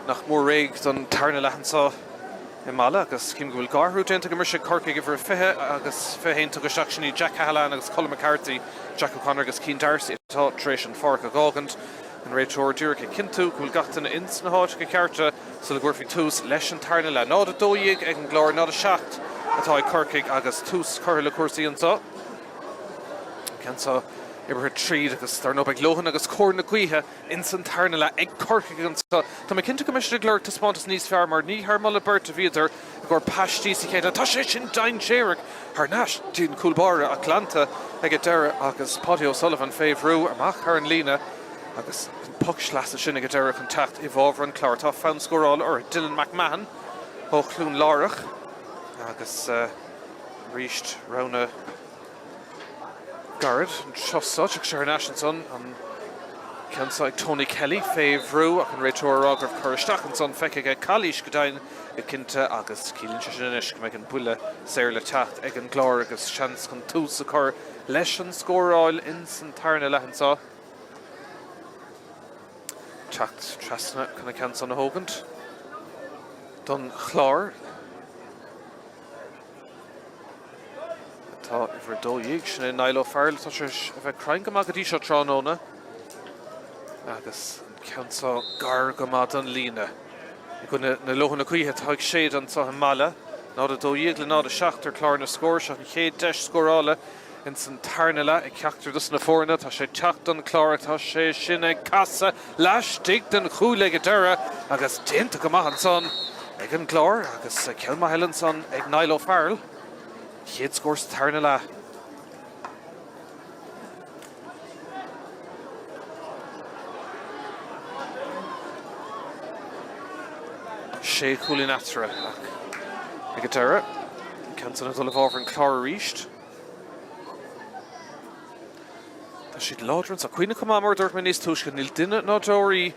Nach mór réidh don tarna leath anseo i Mala agus cím go bhfuil dhá athrú déanta ag an mbriseadh ag Corcaigh, uimhir 20 agus 21 tugtha isteach, sin iad Jack Cahalane agus Colm McCarthy, Jack O'Connor agus Cian D'Arcy atá tar éis an pháirc a dh'fhágaint. An réiteoir díreach ag cinntiú go bhfuil gach duine ins na háiteacha cearta sula gcuirfí tús leis an tarna leath. 0-12 ag an gClár, 0-7 atá ag Corcaigh agus tús curtha le cúrsaí anseo. An ceann seo. Oibrithe tríd agus dar ndóigh beidh leoithne agus cóir na gaoithe ins an tarna leath ag Corcaigh anseo. Tá mé cinnte go mbeidh siad ag lorg taispeántas níos fearr mar ní thar moladh beirte a bhíodar i gcomhair paistí sa chéad leath. Tá sé sin dainséarach thar n-ais dtí'n cúl báire ach glanta ag an deireadh agus Paudie O'Sullivan fé bhrú amach thar an líne agus an poc sleasa sin ag an deireadh chun teacht i bhfabhar an Chláir. Tá fonn scórála orthu. Dylan McMahon ó Chluain Lárach agus arís rogha gairid anseo so. Tiocfaidh sé thar n-ais ansan, an ceann seo ag Tony Kelly fé bhrú ach an réiteoir a rá go raibh cur isteach ansan feicthe aige, calaois go deimhin go cinnte agus ciallaíonn sé sin anois go mbeidh an buille saor le teacht ag an gClár agus seans chun tús a chur leis an scóráil ins an tarna leath anseo. Teacht trasna chun an ceann san a thógaint don Chlár. Atá uimhir 12, sin é Niall O'Farrell, atá tar éis a bheith cruinn go maith go dtí seo tráthnóna. Agus an ceann seo gar go maith don líne. I gcoinne na leoithne gaoithe atá ag séideadh anseo i Mala. 0-12 le 0-7 ar chlár na scór. Seo an chéad deis scórála ins an tarna leath ag ceachtar dos na foirne. Tá sé ag teacht don Chlár ach tá sé sin ag casadh laistigh den chúl ag an deireadh agus déanta go maith ansan ag an gClár agus ceann maith eile ansan ag Niall O'Farrell. Chéad scór sa tarna leath. Sé chúilín eatarthu ach ag an deireadh, an ceann san ag dul i bhfabhar an Chláir arís. Tá siad láidir anseo. Cuimhnigh chomh maith, mar a dúirt mé níos túisce, níl duine ná deoraí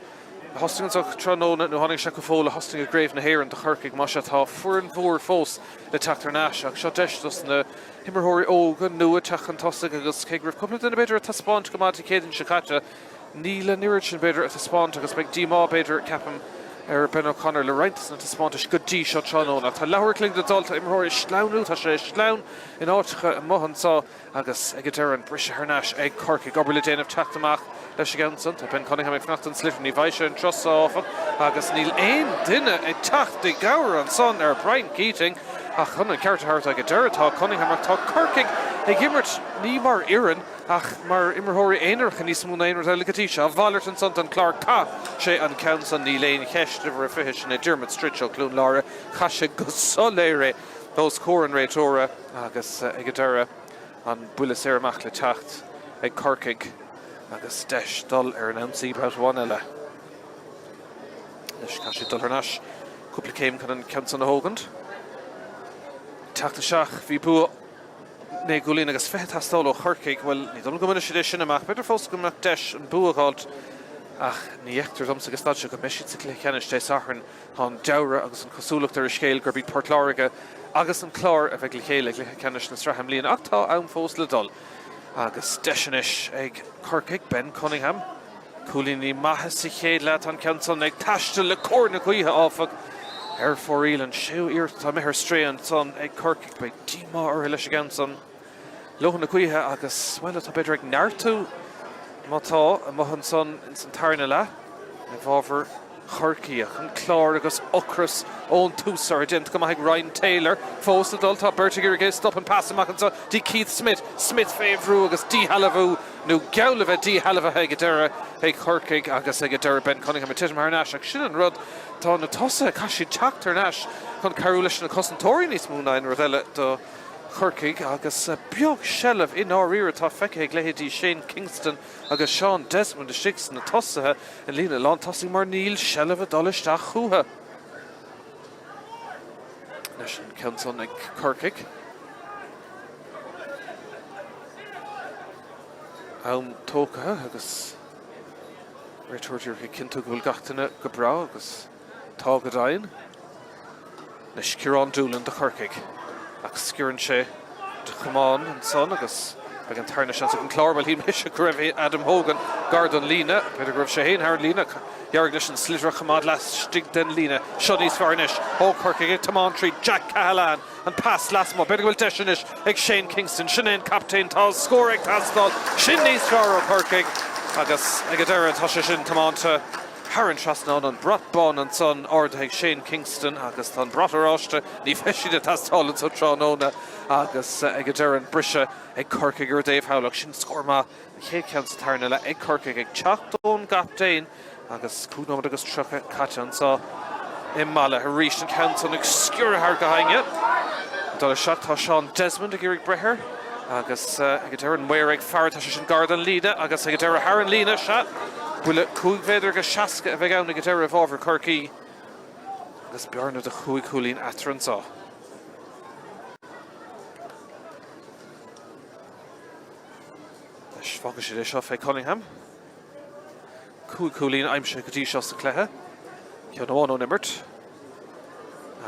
a thosnaigh anseo tráthnóna nó tháinig isteach go fóill a thosnaigh i gCraobh na hÉireann do Chorcaigh. Más ea, tá foireann mhór fós le teacht thar n-ais ach seo deis dos na himreoirí óga nua teacht chun tosaigh agus cé go raibh cúpla duine b'fhéidir ag taispeáint go maith Dé Céadaoin seo caite, Níl an oiread sin, b'fhéidir, ag taispeáint agus beidh díomá, b'fhéidir, ceapaim, ar Ben O'Connor le roinnt de na taispeántais go dtí seo tráthnóna. Tá leathuair an chloig le dul, tá imreoirí ag sleamhnú, tá sé sleamhain in áiteacha amuigh anseo agus ag an deireadh an briseadh thar n-ais ag Corcaigh. Obair le déanamh teacht amach leis an gceann san. Tá Ben Cunningham ag fanacht don sliotar, ní bhfaighidh sé an turas seo áfach agus níl aon duine ag teacht i gcabhair ansan ar Brian Keating ach chun an ceart a thabhairt ag an deireadh tá Cunningham ach tá Corcaigh ag imirt ní mar fhoireann Ach mar imreoirí aonaracha níos mó ná aon rud eile go dtí seo. A mhalairt ansan don Chlár. Chaith sé an ceann san, níl aon cheist, uimhir a 20, sin é Diarmuid Stritch ó Chluain Lára. Chaith sé go soiléir é os comhair an réiteora agus ag an deireadh an buille saor amach le teacht ag Corcaigh agus deis dul ar an ionsaí babhta amháin eile. Anois caithfidh siad dul thar n-ais cúpla céim chun an ceann san a thógaint. Teacht isteach, bhí bua. 9 gcúilín agus 20 ag teastáil ó Chorcaigh. Bhuel, ní dóigh liom go mbainfidh siad é sin amach. B'fhéidir fós go mbeadh deis an bua a dh'fháilt ach ní fheictear domsa ag an staid seo go mbeidh siad sa gcluiche ceannais Dé Sathairn. Tá an dealramh agus an chosúlacht ar an scéal gurb iad Port Láirge agus an Clár a bheidh le chéile i gcluiche ceannais na sraithe i mbliana ach tá am fós le dul agus deis anois ag Corcaigh. Ben Cunningham. Cúilíní maithe sa chéad leath. Tá an ceann san ag taisteal le cóir na gaoithe, áfach. Ar fóraoil an séú iarracht atá imithe ar strae ansan ag Corcaigh. Beidh díomá orthu leis an gceann san. Leoithne na gaoithe agus, bhuel, atá b'fhéidir ag neartú, má tá, amuigh ansan ins an tarna leath i bhfabhar Chorcaí. Ach an Clár agus ocras ón tús orthu. Déanta go maith ag Ryan Taylor. Fós le dul, tá beirt ag iarraidh é a stop. An pas amach anseo dtí Keith Smith. Smith fé bhrú agus díshealbhú, nó geall le bheith díshealbhaithe ag an deireadh ag Corcaigh agus ag an deireadh Ben Cunningham ag titim thar n-ais. Ach sin an rud, tá na tosaithe, caithfidh siad teacht thar n-ais chun cabhrú leis na cosantóirí níos mó ná aon rud eile do Chorcaigh agus beag seilbh i ndáiríre atá feicthe ag leithéidí Shane Kingston agus Sean Desmond istigh sna tosaithe i líne lántosaigh mar níl seilbh ag dul isteach chucu. Leis an ceann san ag Corcaigh. Am tógtha agus réiteoir díreach ag cinntiú go bhfuil gach duine go breá agus tá go deimhin. Anois Ciarán Doolan do Chorcaigh ach sciorrann sé de chamán ansan agus beidh an tarna seans ag an Clár. Bhuel, shíl mise go raibh Adam Hogan gar don líne. B'fhéidir go raibh sé féin thar an líne ach d'éirigh leis an sliotar a choimeád laistigh den líne. Seo níos fearr anois ó Chorcaigh ag tiomáint tríd Jack Cahalane. An pas lasmuigh. B'fhéidir go bhfuil deis anois ag Shane Kingston. Sin é an captaen. Tá scór ag teastáil. Sin níos fearr ó Chorcaigh agus ag an deireadh tá sé sin tiomáinte. Thar an trasnán, an brat bán ansan ardaithe ag Shane Kingston agus tá an brat oráiste, ní bheidh siad ag teastáil anso tráthnóna agus ag an deireadh an briseadh ag Corcaigh ar an dtaobh thall ach sin scór maith, an chéad cheann sa tarna leath ag Corcaigh ag teacht ón gcaptaen agus 5 nóiméad agus 30 caite anso i Mala arís an ceann san ag sciorradh thart go hinne. Ag dul isteach tá Seán Desmond ag iarraidh breith air agus ag an deireadh an maor ag faire, tá sé sin gar don líne agus ag an deireadh thar an líne, sea, buille 5 mhéadar agus 60 a bheidh ann ag an deireadh i bhfabhar Chorcaí agus bearna de chúig chúilín eatarthu anso. Anois fágfaidh siad é seo fé Cunningham. 5 chúilín aimsithe go dtí seo sa chluiche. Ceann amháin ón imirt.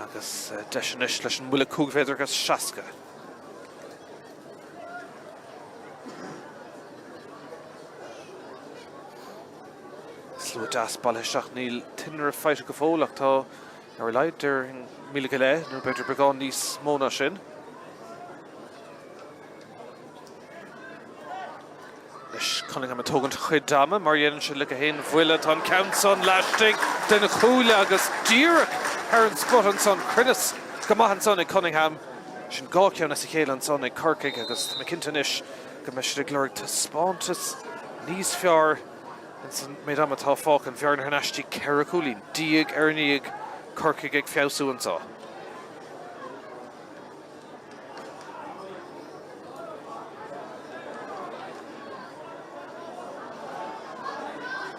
Agus deis anois leis an mbuille 5 mhéadar agus 60. Slua deas bailithe isteach, níl tinreamh faighte go fóill ach tá ar a laghad déarfainn 1,000 go leith nó b'fhéidir beagán níos mó ná sin. Anois Cunningham ag tógaint a chuid ama mar a dhéanann sé le gach aon bhuille. Tá an ceann san laistigh den chuaille agus díreach ar an spota ansan. Cruinneas go maith ansan ag Cunningham. Sin dhá cheann as a chéile ansan ag Corcaigh agus tá mé cinnte anois go mbeidh siad ag lorg taispeántas níos fearr ins an méid ama atá fágtha. An bhearna thar n-ais dtí ceithre chúilín, diaidh ar ndiaidh, Corcaigh ag feabhsú anso.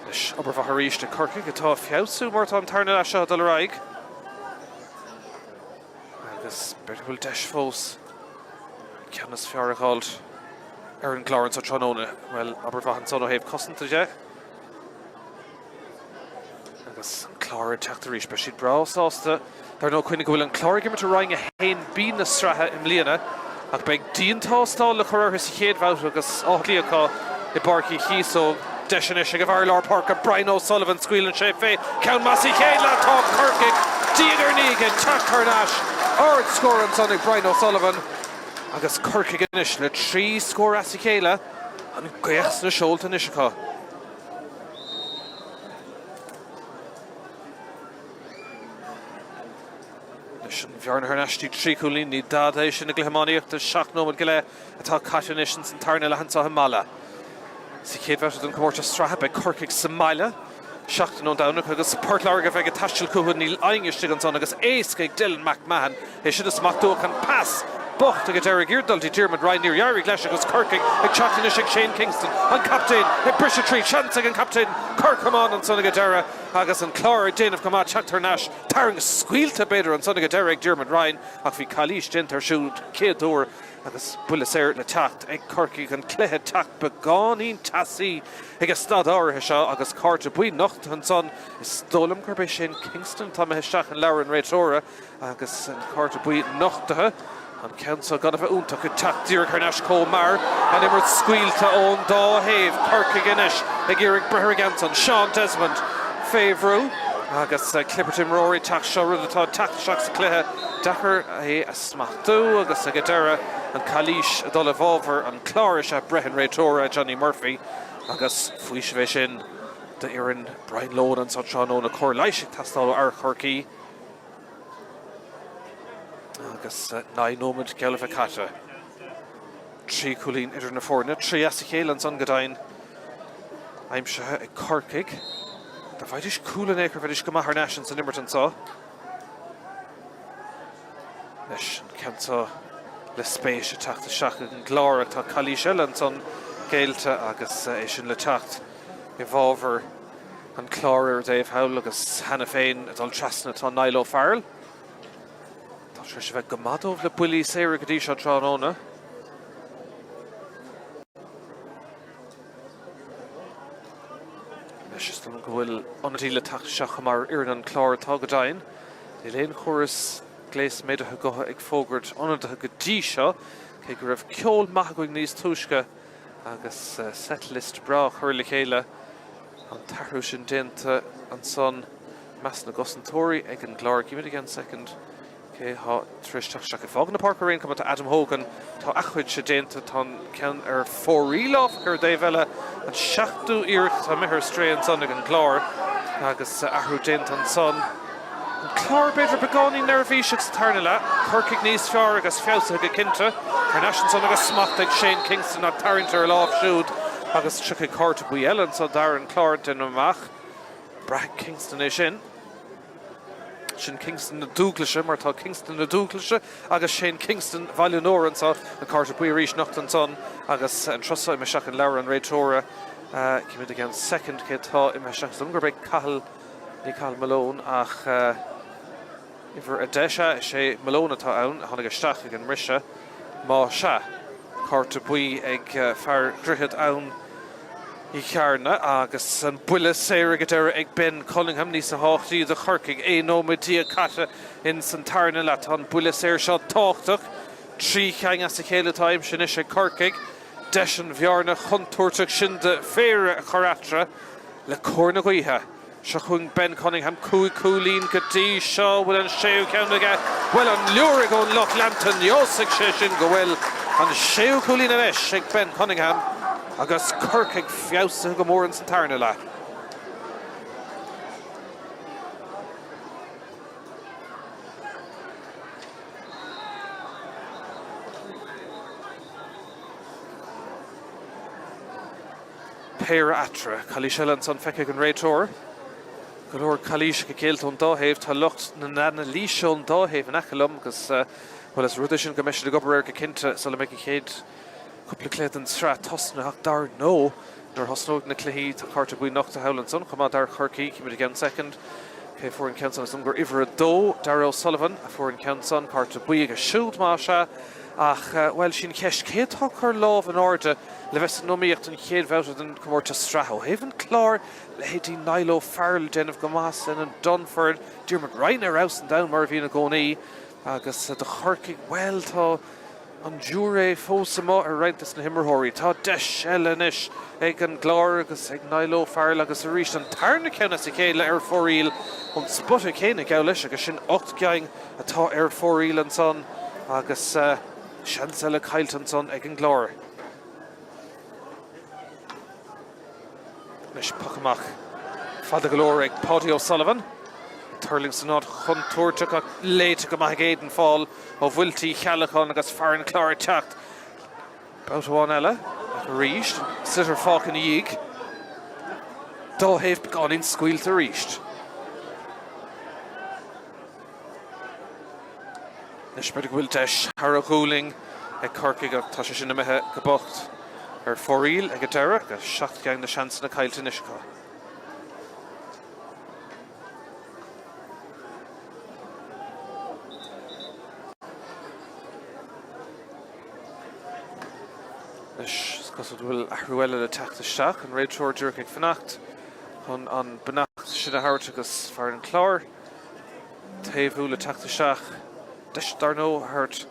Anois, obair mhaith arís ag Corcaigh atá ag feabhsú mar atá an tarna leath seo ag dul ar aghaidh. Agus b'fhéidir go bhfuil deis fós an ceann is fearr a dh'fháilt ar an gClár anso tráthnóna. Bhuel, obair mhaith ansan ó thaobh cosanta de. Agus an Clár ag teacht arís, beidh siad breá sásta. Dar ndóigh, cuimhnigh go bhfuil an Clár ag imirt i Roinn 1B na sraithe i mbliana, ach beidh diantástáil le cur orthu sa chéad bhabhta agus Áth Cliath acu i bPáirc Uí Chíosóg. Deis anois ag an bhfear lár páirce Brian O'Sullivan, scaoileann sé fé ceann maith sa chéad leath. Tá Corcaigh diaidh ar ndiaidh ag teacht thar n-ais. Ard-scór ansan ag Brian O'Sullivan agus Corcaigh anois le 3 scór as a chéile. An ghaoth sna seolta anois acu. Anois an bhearna thar n-ais dtí 3 chúilín, ní dada é sin i gcluiche iománaíochta, 7 nóiméad go leith atá caite anois ins an tarna leath anseo i Mala. Sa chéad bhabhta den chomórtas sraithe beidh Corcaigh sa mbaile seachtain ón Domhnach agus Port Láirge a bheidh ag taisteal chucu. Níl éinne istigh ansan agus éasca ag Dylan McMahon é sin a smachtú ach an pas bocht ag an deireadh ag iarraidh dul dtí Diarmuid Ryan. Níor éirigh leis agus Corcaigh ag teacht anois ag Shane Kingston, an captaen, ag briseadh tríd. Seans ag an captaen cor camáin ansan ag an deireadh agus an Clár ag déanamh go maith teacht thar n-ais. Tarraingt scaoilte b'fhéidir ansan ag an deireadh ag Diarmuid Ryan ach bhí calaois déanta air siúd chéad uair agus buille saor le teacht ag Corcaigh. An cluiche ag teacht beagáinín teasaí ag an staid áirithe seo agus cárta buí nochtaithe ansan. Is dóigh liom gurb é Shane Kingston atá imithe isteach in leabhar an réiteora. Agus an cárta buí nochtaithe, an ceann seo gan a bheith iontach, ag teacht díreach thar n-ais chomh mear. An imirt scaoilte ón dá thaobh. Corcaigh anois ag iarraidh breith ar an gceann san. Seán Desmond fé bhrú agus clibirt imreoirí ag teacht. Seo rud atá ag teacht isteach sa chluiche. Deacair é a smachtú agus ag an deireadh an calaois ag dul i bhfabhar an Chláir is ea breith an réiteora, Johnny Murphy, agus faoiseamh é sin d'fhoireann Brian Lohan anso tráthnóna. Cóir leighis ag teastáil ó fhear Chorcaí. Agus 9 nóiméad geall le bheith caite. 3 chúilín idir na foirne, 3 as a chéile ansan go deimhin aimsithe ag Corcaigh. Dá bhfaighidís cúl in aon chor bheidís go maith thar n-ais ins an imirt anso. Anois an ceann seo le spéis ag teacht isteach ag an gClár ach tá calaois eile ansan géillte agus é sin le teacht i bhfabhar an Chláir ar an dtaobh thall agus cheana féin ag dul trasna tá Niall O'Farrell. Tá tar éis a bheith go maith dóibh le buillí saora go dtí seo tráthnóna. Anois is dóigh liom go bhfuil ionadaí le teacht isteach chomh maith ar fhoireann an Chláir atá go deimhin. Níl aon chóras gléas méadaithe gutha ag fógairt ionadaithe go dtí seo, cé go raibh ceol maith againn níos túisce agus set list breá curtha le chéile. An t-athrú sin déanta ansan i measc na gcosantóirí ag an gClár. Címid i gceann soicind cé thá tar éis teacht isteach. Ag fágaint na páirce ar aon chuma tá Adam Hogan. Tá a chuidse déanta. Tá an ceann ar fóraoil áfach ar an dtaobh eile. An seachtú iarracht atá imithe ar strae ansan ag an gClár. Agus athrú déanta ansan. An Clár b'fhéidir beagáinín neirbhíseach sa tarna leath. Corcaigh níos fearr agus feabhsaithe go cinnte. Thar n-ais ansan agus smacht ag Shane Kingston ach tarraingt ar a lámh siúd agus tiocfaidh cárta buí eile anso d'fhear an Chláir, déanaim amach. Braithfidh Kingston é sin. Sin Kingston na Dúglaise mar tá Kingston na Dúglaise agus Shane Kingston Bhaile an Iúir anso. An cárta buí arís nochta ansan agus an turas seo imithe isteach in leabhar an réiteora. Címid i gceann soicind cé atá imithe isteach. Is dóigh liom gurb é Cathal, ní Cathal Malone ach uimhir 10, sea, is é Malone atá ann, a tháinig isteach ag an mbriseadh. Má sea, cárta buí ag fear Dhroichead Abhann Uí Chearna agus an buille saor ag an deireadh ag Ben Cunningham, níos tábhachtaí do Chorcaigh. 11 nóiméad caite ins an tarna leath. Tá an buille saor seo tábhachtach. 3 cheann as a chéile atá aimsithe anois ag Corcaigh. Deis an bhearna chontúirteach sin de phéire a chur eatarthu le cóir na gaoithe. Seo chugainn Ben Cunningham, 5 chúilín go dtí seo. Bhfuil an séú ceann aige? Bhuel, an leor ag ón lucht leanta? Neosfaidh sé sin go bhfuil an séú cúilín anois ag Ben Cunningham agus Corcaigh feabhsaithe go mór ins an tarna leath. Péire eatarthu. Calaois eile ansan feicthe ag an réiteoir. Go leor calaoiseacha géillte ón dá thaobh. Tá lucht na n-anailíse ón dá thaobh in aice liom agus, bhuel, is rud é sin go mbeidh siad ag obair air go cinnte sula mbeidh an chéad chúpla cluiche den tsraith tosnaithe ach dar ndóigh nuair a thosnóidh na cluichí tá cárta buí nochta thall ansan chomh maith d'fhear Chorcaí. Címid i gceann soicind cé a fuair an ceann san. Is dóigh liom gur uimhir 2, Darragh O'Sullivan, a fuair an ceann san. Cárta buí aige siúd más ea. Ach, bhuel, sin ceist, cé atá ag cur lámh in airde le bheith san iomaíocht don chéad bhabhta den chomórtas sraithe? Ó thaobh an Chláir, leithéidí Niall O'Farrell ag déanamh go maith, Lennon Dunford, Diarmuid Ryan ar fheabhas an domhain mar a bhíonn i gcónaí. Agus do Chorcaigh, bhuel, tá an giúiré fós amuigh ar roinnt des na himreoirí. Tá deis eile anois ag an gClár agus ag Niall O'Farrell agus arís an tarna ceann as a chéile ar fóraoil ón spota céanna, geall leis, agus sin 8 gceann atá ar fóraoil ansan agus seans eile caillte ansan ag an gClár. Anois poc amach fada go leor ag Paudie O'Sullivan. Ag tuirlingt san áit chontúirteach ach léite go maith ag Aidan Faul ó Mhuilte Uí Cheallacháin agus fear an Chláir ag teacht. Babhta amháin eile ach arís sliotar fágtha ina dhiaidh. Dá thaobh beagáinín scaoilte arís. Anois b'fhéidir go bhfuil deis thar a ghualainn ag Corcaigh ach tá sé sin imithe go bocht ar fóraoil ag an deireadh agus 7 gceann de sheansanna caillte anois acu. Anois is cosúil go bhfuil athrú eile le teacht isteach, an réiteoir díreach ag fanacht chun an beannacht sin a thabhairt agus fear an Chláir taobhú le teacht isteach. Deis dar ndóigh a thabhairt.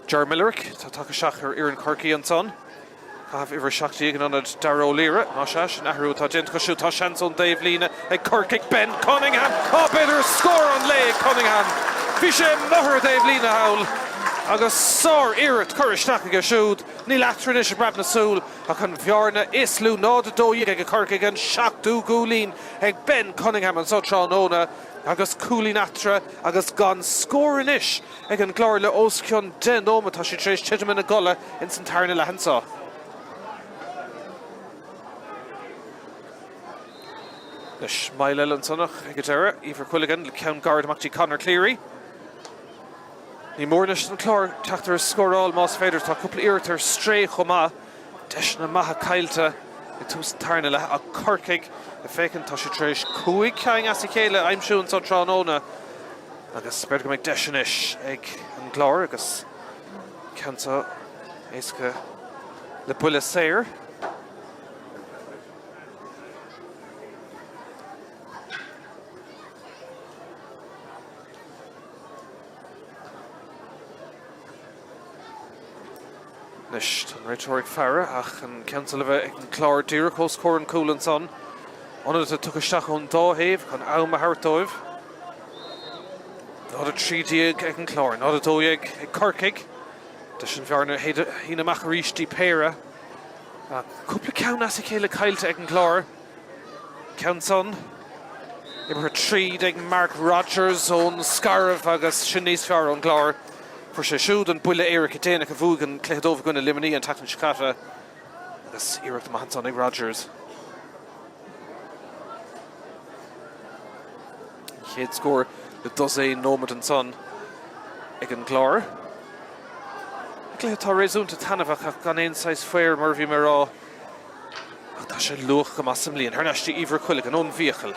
Ger Millerick atá tagtha isteach ar fhoireann Chorcaí ansan. Caitheamh uimhir 17 in ionad Darragh O'Leary. Más ea, sin athrú atá déanta acu siúd. Tá seans ón dtaobhlíne ag Corcaigh. Ben Cunningham! Á, b'fhéidir scór an lae ag Cunningham! Bhí sé amuigh ar an dtaobhlíne thall agus sár-iarracht curtha isteach aige siúd. Níl eatarthu anois i bpreab na súl. Ach an bhearna is lú, 0-12 ag Corcaigh, an seachtú cúilín ag Ben Cunningham anseo tráthnóna agus cúilín eatarthu agus gan scór anois ag an gClár le os cionn 10 nóiméad. Tá siad tar éis titim ina gcodladh ins an tarna leath anseo. Anois moill eile ansan ach ag an deireadh, Ivor Quilligan le ceann gairid amach dtí Conor Cleary. Ní mór anois don Chlár teacht ar scóráil más féidir. Tá cúpla iarracht ar strae chomh maith. Deiseanna maithe caillte ag tús an tarna leath ach Corcaigh ag féachaint, tá siad tar éis 5 ceann as a chéile a aimsiú anseo tráthnóna agus b'fhéidir go mbeidh deis anois ag an gClár agus ceann seo éasca le buille saor. Anois, tá an réiteoir ag faire ach an ceann seo le bheith ag an Clár díreach os comhair an chúil ansan. Ionadaithe tugtha isteach ón dá thaobh chun am a thabhairt dóibh. 0-13 ag an Clár, 0-12 ag Corcaigh. Deis an bhearna a shíneadh amach arís dtí péire. Ach cúpla ceann as a chéile caillte ag an gClár. Ceann san imeartha tríd ag Mark Rodgers ón Scairbh agus sin níos fearr ón gClár. Fuair sé siúd an buille éirice déanach a bhuaigh an cluiche dóibh i gcoinne Luimnigh an tseachtain seo caite agus iarracht maith ansan ag Rodgers. An chéad scór le dosaen nóiméad ansan ag an gClár. Cluiche atá réasúnta taitneamhach ach gan aon saghas faobhair mar a bhí mé a rá. Ach tá sé luath go maith sa mbliain. Thar n-ais dtí Ivor Quilligan ón bhFiacail.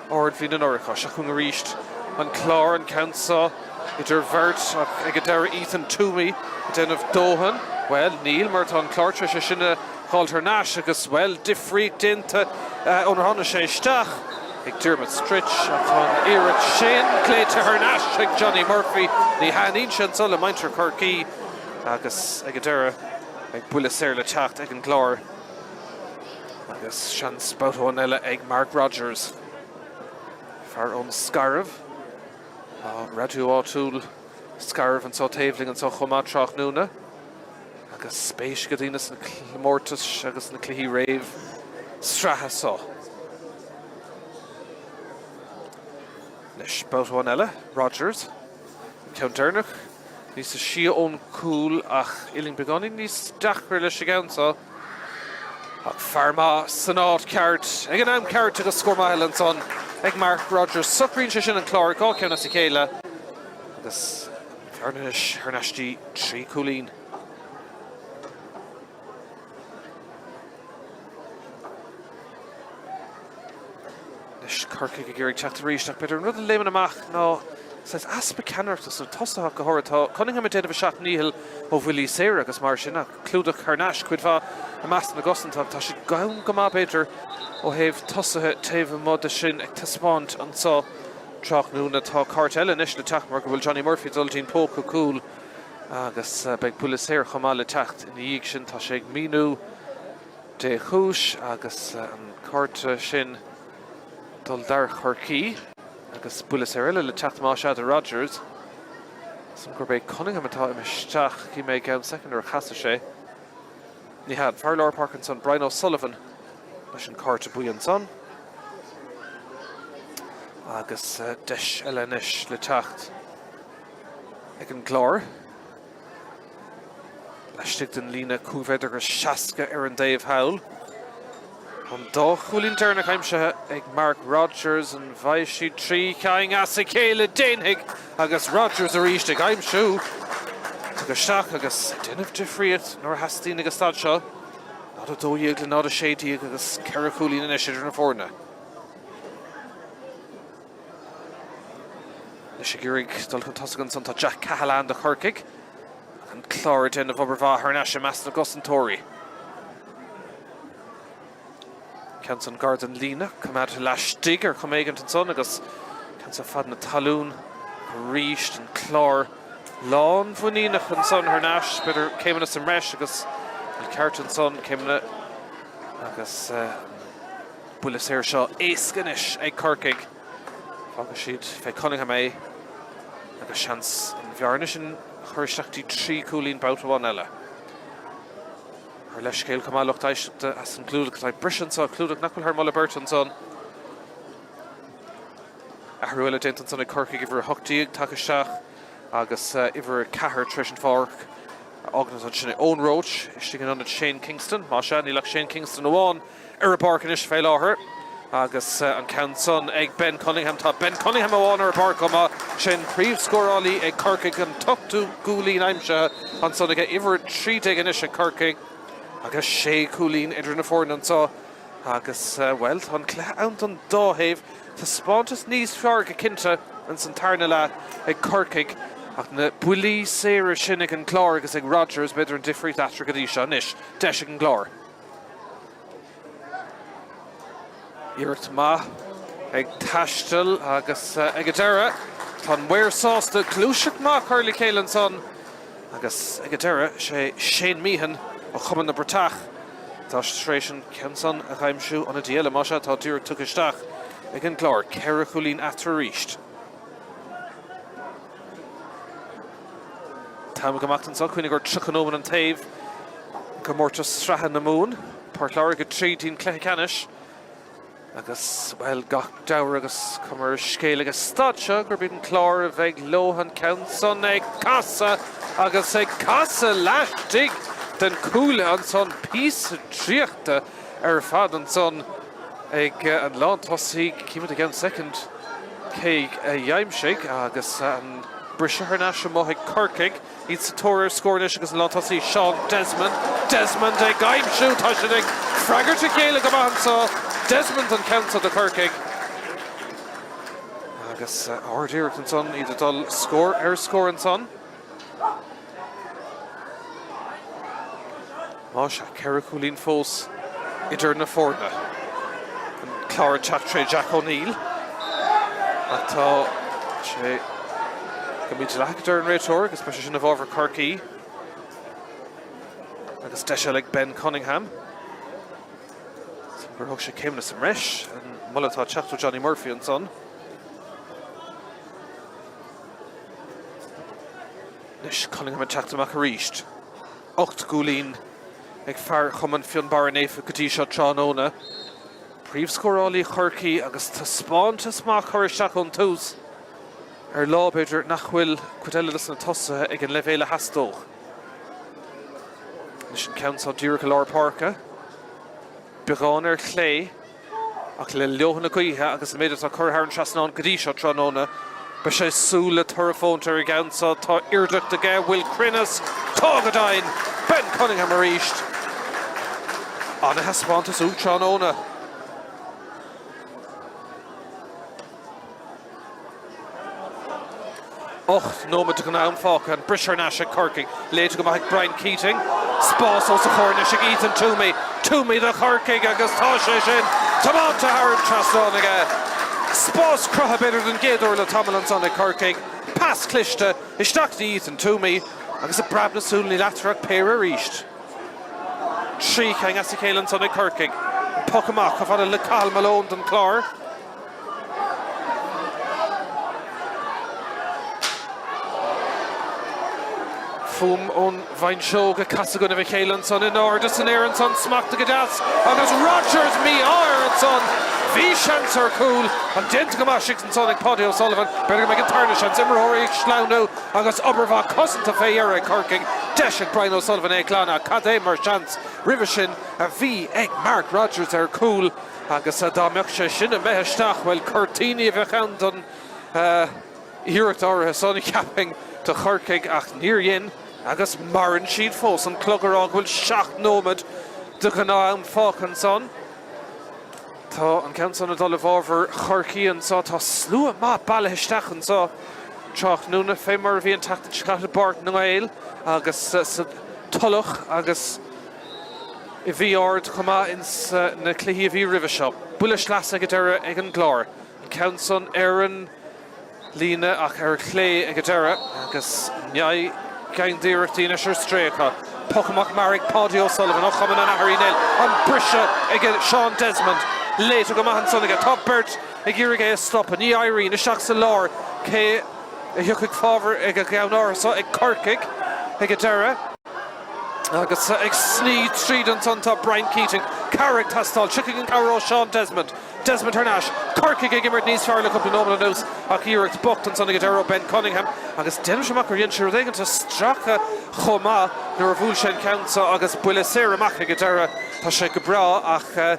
Ardmhian anuraidh. Seo chugainn arís an Clár, an ceann seo idir bheirt ach ag an deireadh Ethan Toomey ag déanamh dóthain. Bhuel, níl mar tá an Clár tar éis é sin a fháil thar n-ais agus, bhuel, difríocht déanta ónar tháinig sé isteach ag Diarmuid Stritch ach tá an iarracht sin glaoite thar n-ais ag Johnny Murphy. Ní thaitníonn sé anso le muintir Chorcaí agus ag an deireadh beidh buille saor le teacht ag an gClár agus seans babhta amháin eile ag Mark Rodgers, fear ón Scairbh. Tá raidió áitiúil Scairbh anso taobh linn anso chomh maith tráthnóna agus spéis ag daoine sna comórtais agus na cluichí réamh sraithe so. Anois babhta amháin eile, Rodgers, an ceann deireanach níos sia ón gcúl ach uillinn beagáinín níos deacra leis an gceann so. Ach fear maith san áit ceart ag an am ceart agus scór maith eile ansan ag Mark Rodgers. Socraíonn sé sin an Clár, 2 cheann as a chéile agus an bhearna anois thar n-ais dtí 3 chúilín. Anois Corcaigh ag iarraidh teacht arís ach b'fhéidir an rud a léimeann amach ná saghas easpa ceannaireachta sna tosaithe ach go háirithe. Tá Cunningham ag déanamh a sheacht ndícheall ó bhuillí saora agus mar sin ach clúdach thar n-ais cuid mhaith i measc na gcosanta ach tá siad gann go maith b'fhéidir ó thaobh tosaithe taobh amuigh de sin ag taispeáint anso tráthnóna. Tá cárta eile anois le teacht mar go bhfuil Johnny Murphy ag dul dtí'n póca cúil agus beidh buille saor chomh maith le teacht ina dhiaidh sin. Tá sé ag míniú dé chúis agus an cárta sin dul d'fhear Chorcaí agus buille saor eile le teacht más ea do Rodgers. Measaim gurb é Cunningham atá imithe isteach. Chífidh mé i gceann soicind nuair a chasfaidh sé. Ní hea, an fear lár páirce ansan, Brian O'Sullivan, leis an cárta buí ansan. Agus deis eile anois le teacht ag an gClár. Laistigh den líne 5 mhéadar agus 60 ar an dtaobh thall. An dá chúilín deireanach aimsithe ag Mark Rodgers. An bhfaighidh siad 3 cheann as a chéile? Déanfaidh! Agus Rodgers arís ag aimsiú. Tugtha isteach agus ag déanamh difríocht nuair a theastaíonn ag an staid seo. 0-12 le 0-16 agus 4 chúilín anois idir na foirne. Anois ag iarraidh dul chun tosaigh ansan tá Jack Cahalane do Chorcaigh. An Clár ag déanamh obair mhaith thar n-ais i measc na gcosantóirí. Ceann san gar don líne, coimeádta laistigh ar chuma éigint ansan agus ceann san fad na talún arís. An Clár lánmhuiníneach ansan thar n-ais, b'fhéidir céimeanna sa mbreis agus an ceart ansan, céimeanna agus an buille saor seo éasca anois ag Corcaigh. Fágfaidh siad fé Cunningham é agus seans an bhearna sin a chur isteach dtí 3 chúilín babhta amháin eile. Ár leithscéal chomh maith lucht éisteachta as an gclúdach atá ag briseadh anseo, clúdach nach bhfuil thar moladh beirte ansan. Athrú eile déanta ansan ag Corcaigh, uimhir 18 tagtha isteach agus uimhir 4 tar éis an pháirc a fhágaint ansin ag Eoin Roche istigh in ionad Shane Kingston. Más ea, níl ach Shane Kingston amháin ar an bpáirc anois fé láthair agus an ceann san ag Ben Cunningham. Tá Ben Cunningham amháin ar an bpáirc chomh maith. Sin príomhscórálaí ag Corcaigh, an t-ochtú cúilín aimsithe ansan aige. Uimhir 13 anois ag Corcaigh agus sé chúilín idir na foirne anso agus, bhuel, tá an cluiche ann don dá thaobh. Taispeántas níos fearr go cinnte ins an tarna leath ag Corcaigh ach na buillí saora sin ag an gClár agus ag Rodgers, b'fhéidir an difríocht eatarthu go dtí seo. Anois, deis ag an gClár. Iarracht maith ag taisteal agus ag an deireadh tá an maor sásta. Gluaiseacht maith curtha le chéile ansan agus ag an deireadh sé Shane Meehan ó Chumann na Bratach atá tar éis an ceann san a aimsiú. Ionadaí eile, más ea, atá díreach tugtha isteach ag an gClár. 4 chúilín eatarthu arís. t-am ag imeacht anseo, cuimhnigh gur 30 nóiméad an taobh i gcomórtas sraithe na Mumhan. Port Láirge tríd dtí'n cluiche ceannais agus, bhuel, gach dealramh agus cuma ar an scéal ag an staid seo gurb iad an Clár a bheidh leo an ceann san ag casadh agus ag casadh laistigh den cuaille ansan, píosa draíochta ar fad ansan ag an lántosaí, címid i gceann soicind cé a d'aimsigh agus an briseadh thar n-ais amuigh ag Corcaigh. Iad sa tóir ar scór anois agus an lántosaí Seán Desmond. Desmond ag aimsiú, tá siad ag freagairt a chéile go maith anseo. Desmond an ceann seo do Chorcaigh. Agus ard-iarracht ansan, iad ag dul scór ar scór ansan. Más ea, 4 chúilín fós idir na foirne. An Clár ag teacht tré Jack O'Neill. Ach tá sé go mídhleathach, a deir an réiteoir, agus beidh sé sin i bhfabhar Chorcaí. Agus deis eile ag Ben Cunningham. Gur thóg sé céimeanna sa mbreis, an moladh atá ag teacht ó Johnny Murphy ansan. Anois Cunningham ag teacht amach arís. 8 gcúilín ag fear Chumann Fionnbarra Naofa go dtí seo tráthnóna. Príomhscórálaí Chorcaí agus taispeántas maith curtha isteach ón tús ar lá, b'fhéidir, nach bhfuil cuid eile dos na tosaithe ag an leibhéal a theastódh. Anois an ceann seo díreach i lár páirce. Beagán ar chlé. Ach le leoithne na gaoithe agus an méid atá curtha thar an trasnán go dtí seo tráthnóna, beidh sé ag súil le toradh fónta ar an gceann seo. Tá airdeacht aige, bhfuil cruinneas? Tá go deimhin! Ben Cunningham arís. Ana-thaispeántas uaidh tráthnóna. 8 nóiméad de ghnáth-am fágtha. An briseadh thar n-ais ag Corcaigh. Léite go maith ag Brian Keating. Spás os a chomhair anois ag Ethan Twomey. Twomey do Chorcaigh agus tá sé sin tiomáinte thar an trasnán aige. Spás cruthaithe b'fhéidir den gcéad uair le tamall ansan ag Corcaigh. Pas cliste isteach do Ethan Twomey agus i bpreab na súl níl eatarthu ach péire arís. 3 cheann as a chéile ansan ag Corcaigh. An poc amach chomh fada le Cathal Malone don Chlár. Fuaim ón bhfuinseog ag casadh i gcoinnibh a chéile ansan in airde san aer ansan, smachtaithe go deas agus Rodgers mí-ádh air ansan. Bhí seans ar chúl, ach déanta go maith istigh ansan ag Paudie O'Sullivan. B'fhéidir go mbeidh an tarna seans, imreoirí ag sleamhnú agus obair mhaith cosanta fé dheireadh ag Corcaigh. Deis ag Brian O'Sullivan é a ghlanadh. Cad é mar seans roimhe sin a bhí ag Mark Rodgers ar chúl. Agus dá mbeadh sé sin imithe isteach, bhuel, cuirtíní a bheadh ann don iarracht áirithe san, cheapfainn, do Chorcaigh, ach níor dhein, agus maireann siad fós. An clog ag rá go bhfuil 7 nóiméad de ghnáth-am fágtha ansan. Tá an ceann san ag dul i bhfabhar Chorcaí anso. Tá slua maith bailithe isteach anso tráthnóna, fé mar a bhí an tseachtain seo caite i bPáirc na nGael agus sa Tulach agus. i bhFiodh Ard chomh maith ins na cluichí a bhí roimhe seo. Buille sleasa ag an deireadh ag an gClár. An ceann san ar an líne ach ar chlé ag an deireadh agus neamh d'iarrachtaí anois ar strae acu. Poc amach mear ag Paudie O'Sullivan ó Chumann an Athar Uí Néill. An briseadh ag Seán Desmond. Léite go maith ansan aige. Tá beirt ag iarraidh é a stopadh. Ní éiríonn. Isteach sa lár. Cé a thiocfaidh fábhar ag an gceann áirithe seo ag Corcaigh ag an deireadh. Agus ag sní tríd ansan tá Brian Keating. Cabhair ag teastáil. Tiocfaidh an cabhair ó Seán Desmond. Desmond thar n-ais. Corcaigh ag imirt níos fearr le cúpla nóiméad anuas ach iarracht bocht ansan ag an deireadh ó Ben Cunningham agus déanaimse amach gur dhein sé rud éigin a stracadh chomh maith nuair a bhuail sé an ceann seo agus buille saor amach ag an deireadh. Tá sé go breá ach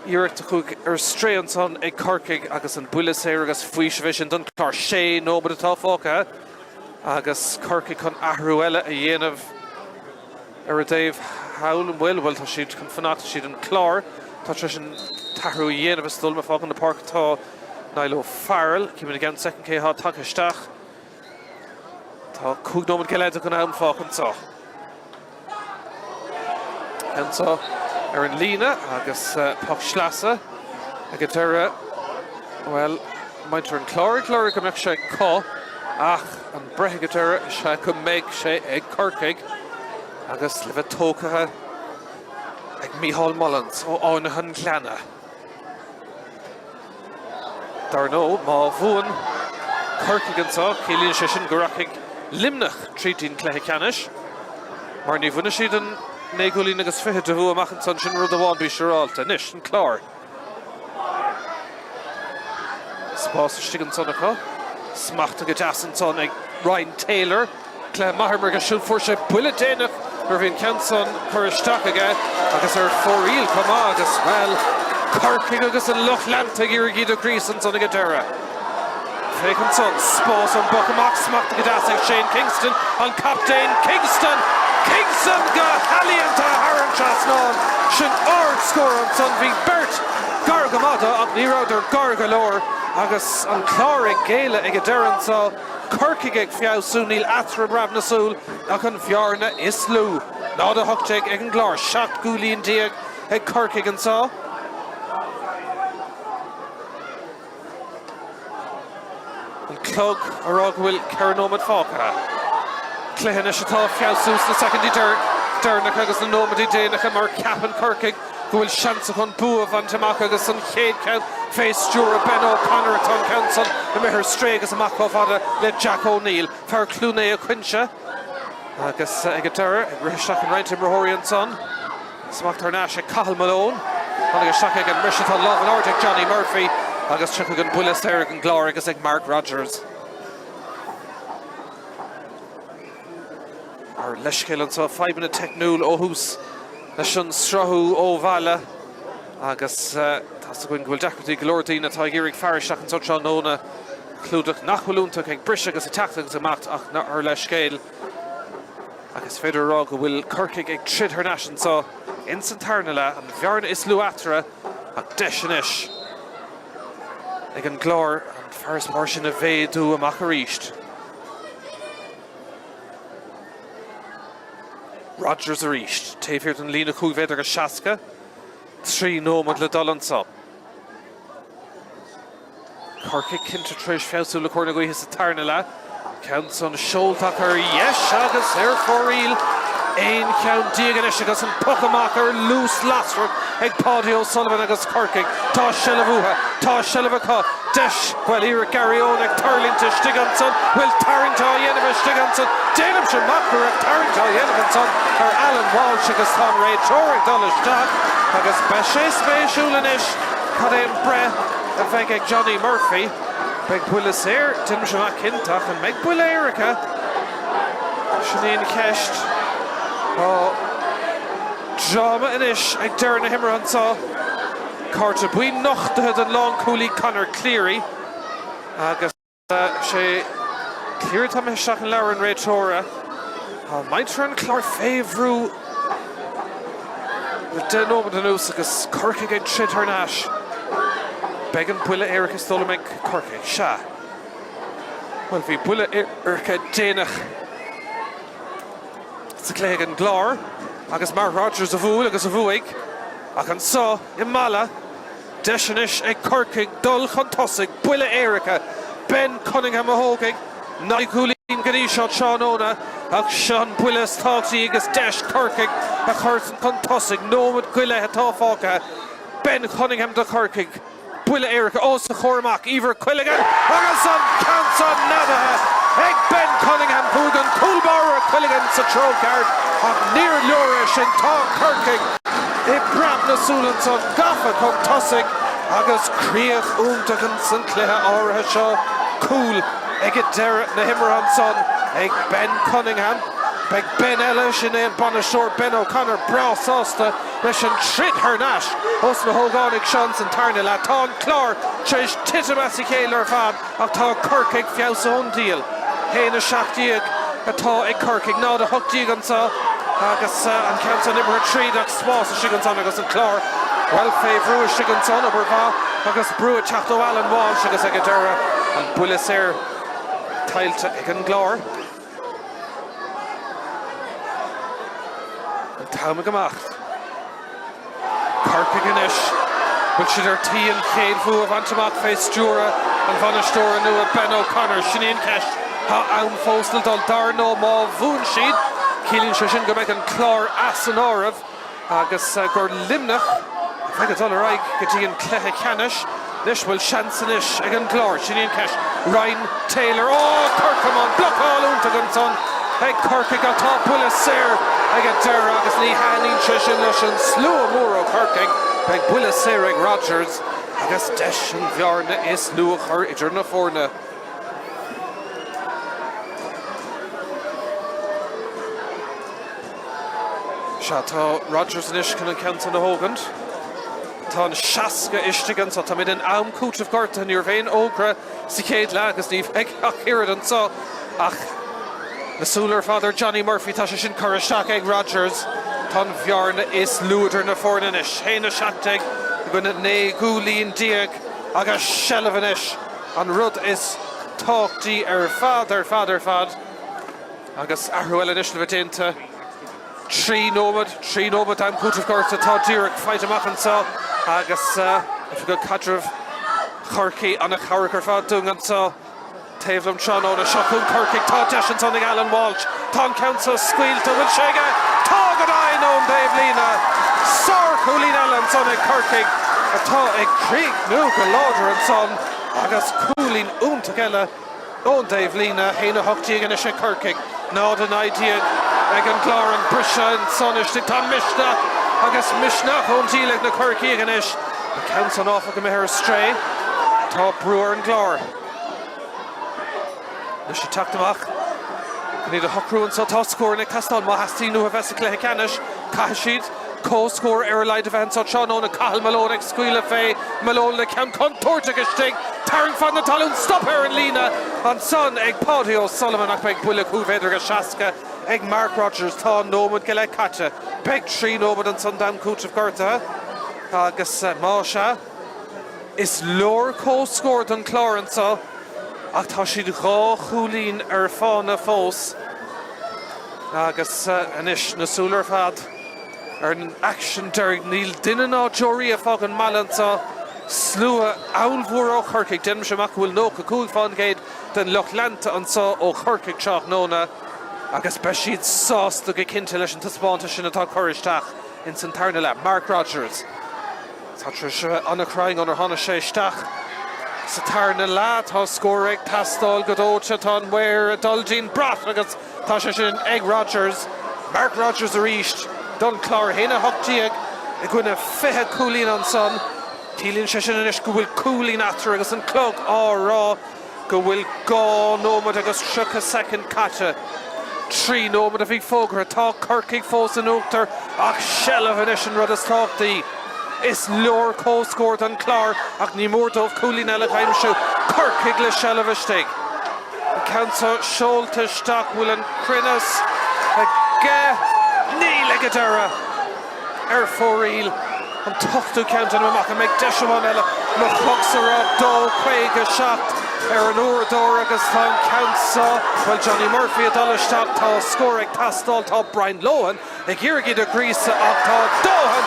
iarracht a chuaigh ar strae ansan ag Corcaigh agus an buille saor agus faoiseamh é sin don Chlár. Sé nóiméad atá fágtha. Agus Corcaigh chun athrú eile a dhéanamh ar a dtaobh thall, an bhfuil? Bhuel, tá siad chun fanacht, is iad an Clár atá tar éis an t-athrú a dhéanamh. Is dóigh liom, ag fágáil na páirce tá Niall O'Farrell. Címid i gceann soicind cé atá tagtha isteach. Tá 5 nóiméad go leith de ghnáth-am fágtha anseo. Anseo ar an líne agus poc sleasa ag an deireadh. Bhuel, muintir an Chláir ag lorg go mbeadh sé acu ach an breith ag an deireadh is ea go mbeidh sé ag Corcaigh agus le bheith tógtha ag Micheál Mullins ó Fhánaithe an Ghleanna. Dar ndóigh, má bhuann Corcaigh anseo, ciallaíonn sé sin go rachaidh. Luimneach tríd dtí'n cluiche ceannais mar ní bhainfidh siad an naoi gcúilín agus fichid de bhua amach ansan, sin rud amháin bí siúráilte. Anois, an Clár. Spás istigh ansan acu. Smachtaithe go deas ansan ag Ryan Taylor. Cluiche maith imeartha aige siúd. Fuair sé buille déanach nuair a bhí an ceann san curtha isteach aige agus ar fóraoil chomh maith agus, bhuel, Corcaigh agus an lucht leanta ag iarraidh iad a ghríosadh ansan ag an deireadh. Féach ansan, spás ón bpoc amach, smachtaithe go deas ag Shane Kingston, an captaen Kingston! Kingston go healaíonta thar an trasnán! Sin ard-scór ansan, bhí beirt gar go maith dó ach ní rabhadar gar go leor agus an Clár ag géilleadh ag an deireadh anso, Corcaigh ag feabhsú, níl eatarthu i bpreab na súl ach an bhearna is lú. 0-18 ag an gClár, 17 gcúilín ag Corcaigh anso. An clog a rá go bhfuil 4 nóiméad fágtha. Cluiche anois atá ag feabhsú sna soicindí deireanacha agus na nóiméadaí déanacha mar ceapann Corcaigh go bhfuil seans acu an bua a bhaint amach agus an chéad cheann fé stiúradh Ben O'Connor atá an ceann san imithe ar strae agus amach chomh fada le Jack O'Neill, fear Chluain Aodha Coinse agus ag an deireadh ag rith isteach in roinnt imreoirí ansan. Smacht thar n-ais ag Cathal Malone. Tháinig isteach ag an mbriseadh. Tá lámh in airde ag Johnny Murphy agus tiocfaidh an buille saor ag an gClár agus ag Mark Rodgers. Ár leithscéal anseo, fadhbanna teicniúil ó thús leis an sruthú ó bhaile agus tá's againn go bhfuil deacrachtaí ag go leor daoine atá ag iarraidh faire isteach anseo tráthnóna. Clúdach nach bhfuil iontach ag briseadh agus ag teacht agus ag imeacht ach ár leithscéal. Ach is féidir a rá go bhfuil Corcaigh ag troid thar n-ais anseo ins an tarna leath, an bhearna is lú eatarthu ach deis anois ag an gClár an farasbarr sin a mhéadú amach arís. Rodgers arís, taobh thiar den líne 5 mhéadar agus 60, 3 nóiméad le dul anseo. Corcaigh cinnte tar éis feabhsú le cóir na gaoithe sa tarna leath. Ceann san seolta acu ar dheis agus ar fóraoil. 11 cheann anois agus an poc amach ar luas lasrach ag Paudie O'Sullivan agus Corcaigh. Tá seilbh uathu. Tá seilbh acu. Deis, bhuel, iarracht Gary Owen ag tuirlingt istigh ansan. Bhfuil tarraingt á dhéanamh istigh ansan? Déanaimse amach go raibh tarraingt á dhéanamh ansan ar Alan Walsh agus tá an réiteoir ag dul isteach agus beidh sé spéisiúil anois cad é an breith a bheidh ag Johnny Murphy. Beidh buille saor, déanaimse amach cinnte, ach an mbeidh buille éirice? Sin í an cheist. Tá dráma anois ag deireadh na himeartha anseo. Cárta buí nochtaithe don lánchúlaí Conor Cleary agus. Sé Cleary atá imithe isteach in leabhar an réiteora. Tá muintir an Chláir fé bhrú le 10 nóiméad anuas agus Corcaigh ag troid thar n-ais. Beidh an buille éirice is dóigh liom ag Corcaigh. Sea. Bhuel, bhí buille éirice déanach sa chluiche ag an gClár agus Mark Rodgers a bhuail agus a bhuaigh ach anso i Mala, Deis anois ag Corcaigh dul chun tosaigh, buille éirice, Ben Cunningham a thógfaidh 9 gcúilín go dtí seo tráthnóna ach seo an buille is tábhachtaí agus deis Corcaigh a chur chun tosaigh. Nóiméad go leith atá fágtha. Ben Cunningham do Chorcaigh. Buille éirice os a chomhair amach, Eimhear Quilligan agus an ceann san neadaithe ag Ben Cunningham. Chuaigh an cúl báire Quilligan sa treo ceart ach níor leor é sin. Tá Corcaigh i bpreab na súl ansan, gafa chun tosaigh agus críoch iontach ins an cluiche áirithe seo. Cúl ag deireadh na himeartha ansan ag Ben Cunningham. Beidh Ben eile, sin é an bainisteoir Ben O'Connor, breá sásta leis an troid thar n-ais ós na hógánaigh seo ins an tarna leath. Tá an Clár tar éis titim as a chéile ar fad ach tá Corcaigh feabhsaithe ón diabhal. 1-17 atá ag Corcaigh, 0-18 anseo agus an ceann san imithe tríd ach spás istigh ansan agus an Clár bhuel fé bhrú istigh ansan, obair mhaith agus brú ag teacht ó Alan Walsh agus ag an deireadh an buille saor tuillte ag an gClár. An t-am ag imeacht. Corcaigh anois, bhfuil siad ar tí an chéad bhua a bhaint amach fé stiúradh an bhainisteora nua Ben O'Connor? Sin í an cheist. Tá am fós le dul. Dar ndóigh má bhuann siad, ciallaíonn sé sin go mbeidh an Clár as an áireamh. agus gur Luimneach a bheidh ag dul ar aghaidh go dtí an cluiche ceannais. Anois, bhfuil seans anois ag an gClár? Sin í an cheist. Ryan Taylor, Ó, corcamán, blocáil iontach ansan ag Corcaigh ach tá buille saor ag an deireadh agus ní thaitníonn sé sin leis an slua mór ó Chorcaigh. Beidh buille saor ag Rodgers agus deis an bhearna is lú a chur idir na foirne. Sea, tá Rodgers anois chun an ceann san a thógaint. Tá an 60 istigh anso. Táimid in am cúitimh gortaithe. Ní raibh aon fhógra sa chéad leath agus ní bheidh ach oiread anso. Ach na súile ar fad ar Johnny Murphy. Tá sé sin curtha isteach ag Rodgers. Tá an bhearna is lú idir na foirne anois. 1-17 i gcoinne 19 gcúilín agus seilbh anois an rud is tábhachtaí ar fad, ar fad, ar fad. Agus athrú eile anois le bheith déanta. 3 nóiméad, 3 nóiméad d'am cúitimh gortaithe atá díreach faighte amach anseo agus Oifigeach Caidrimh Chorcaí ana-chabhrach ar fad dúinn anseo taobh liom tráthnóna. Seo chugainn Corcaigh, tá deis ansan ag Alan Walsh, tá an ceann seo scaoilte, an bhfuil sé aige? Tá go deimhin ón dtaobhlíne! Sárchúilín eile ansan ag Corcaigh atá ag críochnú go láidir ansan agus cúilín iontach eile. Ón dtaobhlíne, 1-18 anois ag Corcaigh, 0-19 ag an gClár. An briseadh ansan istigh, tá misneach agus misneach ón díl ag na Corcaígh anois. An ceann san áfach imithe ar strae. Tá brú ar an gClár. Anois ag teacht amach chun iad a shocrú anso. Tá scóranna ag teastáil má theastaíonn uathu a bheith sa chluiche ceannais. Caithfidh siad comhscór ar a laghad a bheith anso tráthnóna. Cathal Malone ag scaoileadh fé. Malone le ceann contúirteach istigh. Tarraingt fad na talún. Stop ar an líne ansan ag Paudie O'Sullivan ach beidh buille cúlmhéadrach a 60 ag Mark Rodgers. Tá nóiméad go leith caite. Beidh 3 nóiméad ansan d'am cúitimh gortaithe agus más ea, is leor comhscór don Chlár anso ach tá siad dhá chúilín ar fána fós agus anois na súile ar fad ar an aicsean deiridh. Níl duine ná deoraí ag fágáil an mbaile anso. Slua ollmhór ó Chorcaigh. Déanaimse amach go bhfuil 95% den lucht leanta anso ó Chorcaigh tráthnóna agus beidh siad sásta go cinnte leis an taispeántas sin atá curtha isteach ins an tarna leath. Mark Rodgers. Tá tar éis a bheith an-chruinn ónar tháinig sé isteach sa tarna leath. Tá scór ag teastáil go dóite. Tá an maor ag dul dtí'n brat agus tá sé sin ag Rodgers. Mark Rodgers arís don Chlár. 1-18 i gcoinne 20 cúilín ansan. Ciallaíonn sé sin anois go bhfuil cúilín eatarthu agus an clog á rá go bhfuil 2 nóiméad agus 30 soicind caite. 3 nóiméad a bhí fógartha. Tá Corcaigh fós in uachtar ach seilbh anois an rud is tábhachtaí. Is leor comhscór don Chlár ach ní mór dóibh cúilín eile a aimsiú. Corcaigh le seilbh istigh. An ceann seo seolta isteach, bhfuil an cruinneas aige? Níl ag an deireadh! Ar fóraoil, an t-ochtú ceann déanaim amach, an mbeidh deis amháin eile? Mo chlogsa ag rá 2:57 ar an uaireadóir agus tá an ceann seo, bhuel Johnny Murphy ag dul isteach, tá scór ag teastáil, tá Brian Lohan ag iarraidh iad a ghríosadh ach tá dóthain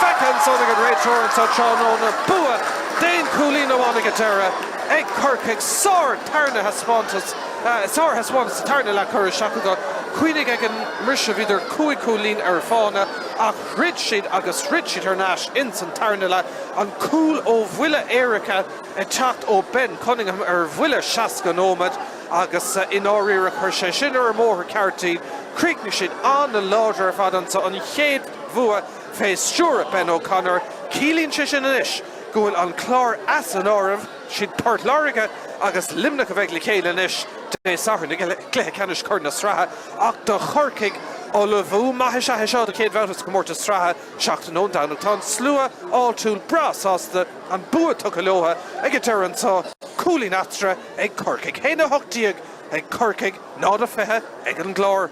feicthe ansan ag an réiteoir anseo tráthnóna, bua d'aon chúilín amháin ag an deireadh ag Corcaigh, sár tarna thaispeántas. Sárthaispeántas sa tarna leath curtha isteach acu. Cuimhnigh ag an mbriseadh bhíodar cúig chúilín ar fána ach throid siad agus throid siad thar n-ais ins an tarna leath. An cúl ó bhuille éirice ag teacht ó Ben Cunningham ar bhuille 60 nóiméad agus i ndáiríre chuir sé sin ar an mbóthar ceart iad. Chríochnaigh siad an-láidir ar fad anso, an chéad bhua fé stiúradh Ben O'Connor. Ciallaíonn sé sin anois go bhfuil an Clár as an áireamh. Siad Port Láirge agus Luimneach a bheidh le chéile anois Dé Sathairn i gcluiche ceannais Chorn na Sraithe ach do Chorcaigh, ullmhú maith is ea é seo do chéad bhabhta sa chomórtas sraithe seachtain ón Domhnach. Tá an slua áitiúil breá sásta, an bua tugtha leo ag an deireadh anseo, cúilín eatarthu ag Corcaigh. 1-18 ag Corcaigh, 0-20 ag an gClár.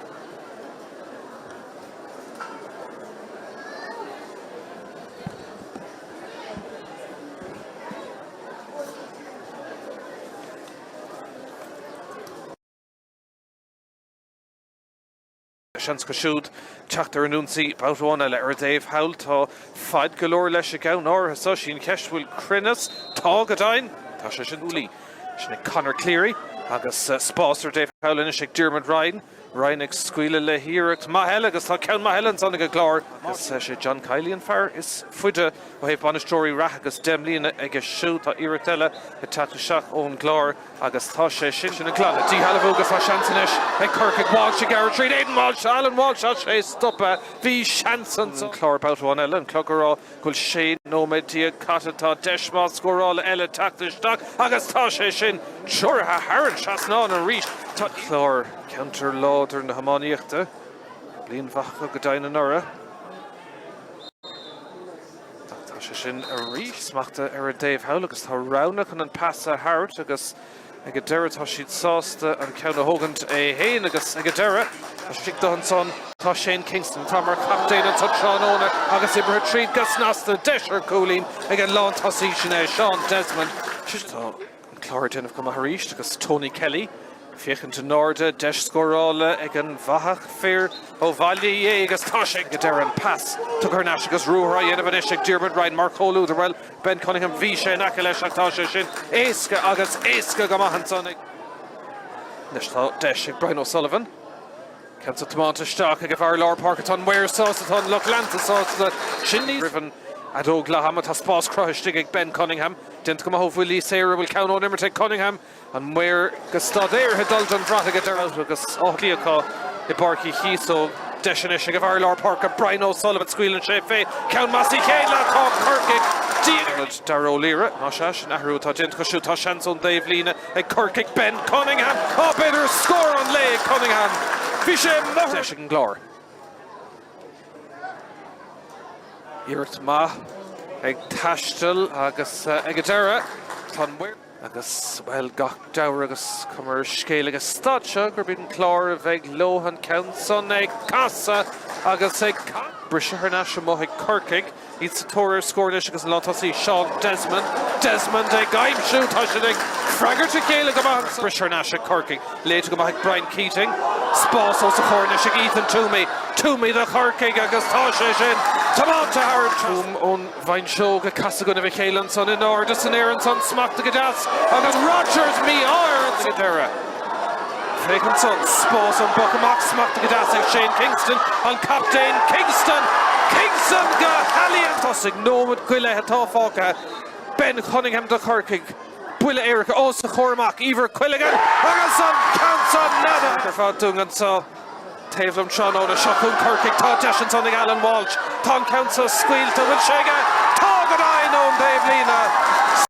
Seans acu siúd teacht ar an ionsaí babhta amháin eile. Ar an dtaobh thall tá faid go leor leis an gceann áirithe seo. Sí an cheist bhfuil cruinneas? Tá go deimhin. Tá sé sin ualaí. Sin ag Conor Cleary agus spás ar an dtaobh thall anois ag Diarmuid Ryan. Ryan ag scaoileadh le hiarracht maith eile agus tá ceann maith eile ansan ag an gClár. Agus sé John Kiely an fear is faide ó thaobh bainisteoirí reatha agus 10 mbliana aige siúd. Tá iarracht eile ag teacht isteach ón gClár agus tá sé sin ag glanadh díshealbhú agus tá seans anois ag Corcaigh. Walsh ag gearradh tríd Aidan Walsh, Alan Walsh tá sé stoptha. Bhí seans ansan. Clár babhta amháin eile, an clog ag rá go bhfuil 16 nóiméad caite. Tá deis mhaith scórála eile teacht isteach agus tá sé sin treoraithe thar an trasnán arís. Tá Clár, ceantar láidir na hiománaíochta, bliain mhaith acu go deimhin anuraidh. Ach tá sé sin arís smachta ar an dtaobh thall agus tá roghanna chun an pas a thabhairt agus Ag an deireadh tá siad sásta an ceann a thógaint é fhéin agus ag an deireadh tá sé do ansan tá Shane Kingston atá mar chaptaen anso tráthnóna agus oibrithe tríd go snasta deis ar chúilín ag an lántosaí sin é Seán Desmond. Tá an Clár ag déanamh go maith arís agus Tony Kelly ag féachaint in airde, deis scórála ag an bhfathach fir ó Bhaile Uí Aodha agus tá sé ag an deireadh an pas tugtha thar n-ais agus ruathar á dhéanamh anois ag Diarmuid Ryan mar chomhluadar bhuel Ben Cunningham, bhí sé in aice leis ach tá sé sin éasca agus éasca go maith ansan ag. Anois tá deis ag Brian O'Sullivan. Ceann san tiomáinte isteach ag an bhfear lár páirce. Tá an maor sásta, tá an lucht leanta sásta. Sin níos. Roimh an fheadóg leath ama tá spás cruthaithe istigh ag Ben Cunningham. Déanta go maith ó bhuillí saora. Bhfuil ceann ón imirt ag Cunningham? An maor go staidéartha ag dul don bhrat ag an deireadh agus Áth Cliath acu i bPáirc Uí Chíosóg. Deis anois ag an bhfear lár páirce Brian O'Sullivan. Scaoileann sé fé cheann maith sa chéad leath. Tá Corcaigh dian. Darragh O'Leary. Más ea, sin athrú atá déanta acu siúd. Tá seans ón dtaobhlíne ag Corcaigh. Ben Cunningham! Á, b'fhéidir scór an lae ag Cunningham. Bhí sé amuigh. Deis ag an gClár. Iarracht maith ag taisteal agus ag an deireadh tá an maor. Agus, bhuel, gach dealramh agus cuma ar an scéal ag an staid seo gurb iad an Clár a bheidh leo an ceann san ag casadh agus ag briseadh thar n-ais amuigh ag Corcaigh. Iad sa tóir ar scór anois agus an lántosaí Seán Desmond. Desmond ag aimsiú, tá siad ag freagairt a chéile go maith ansan. Briseadh thar n-ais ag Corcaigh. Léite go maith ag Brian Keating. Spás os a chomhair anois ag Ethan Twomey. Twomey do Chorcaigh agus tá sé sin tiomáinte thar an trasnán. Ón bhfuinseog ag casadh i gcoinnibh a chéile ansan in airde san aer ansan, smachta go deas agus Rogers mí-ádh air ag an deireadh. Féach ansan, spás ón bpoc amach, smachta go deas ag Shane Kingston, an captaen Kingston! Kingston go healaíonta! Tosaigh, nóiméad go leith atá fágtha. Ben Cunningham do Chorcaigh. Buille éirice os a chomhair amach, Eibhear Quilligan agus an ceann san nada! Ar fad dúinn anso taobh liom tráthnóna. Seo chugainn Corcaigh. Tá deis ansan ag Alan Walsh. Tá an ceann so scaoilte. Bhfuil sé aige? Tá go deimhin ón dtaobhlíne!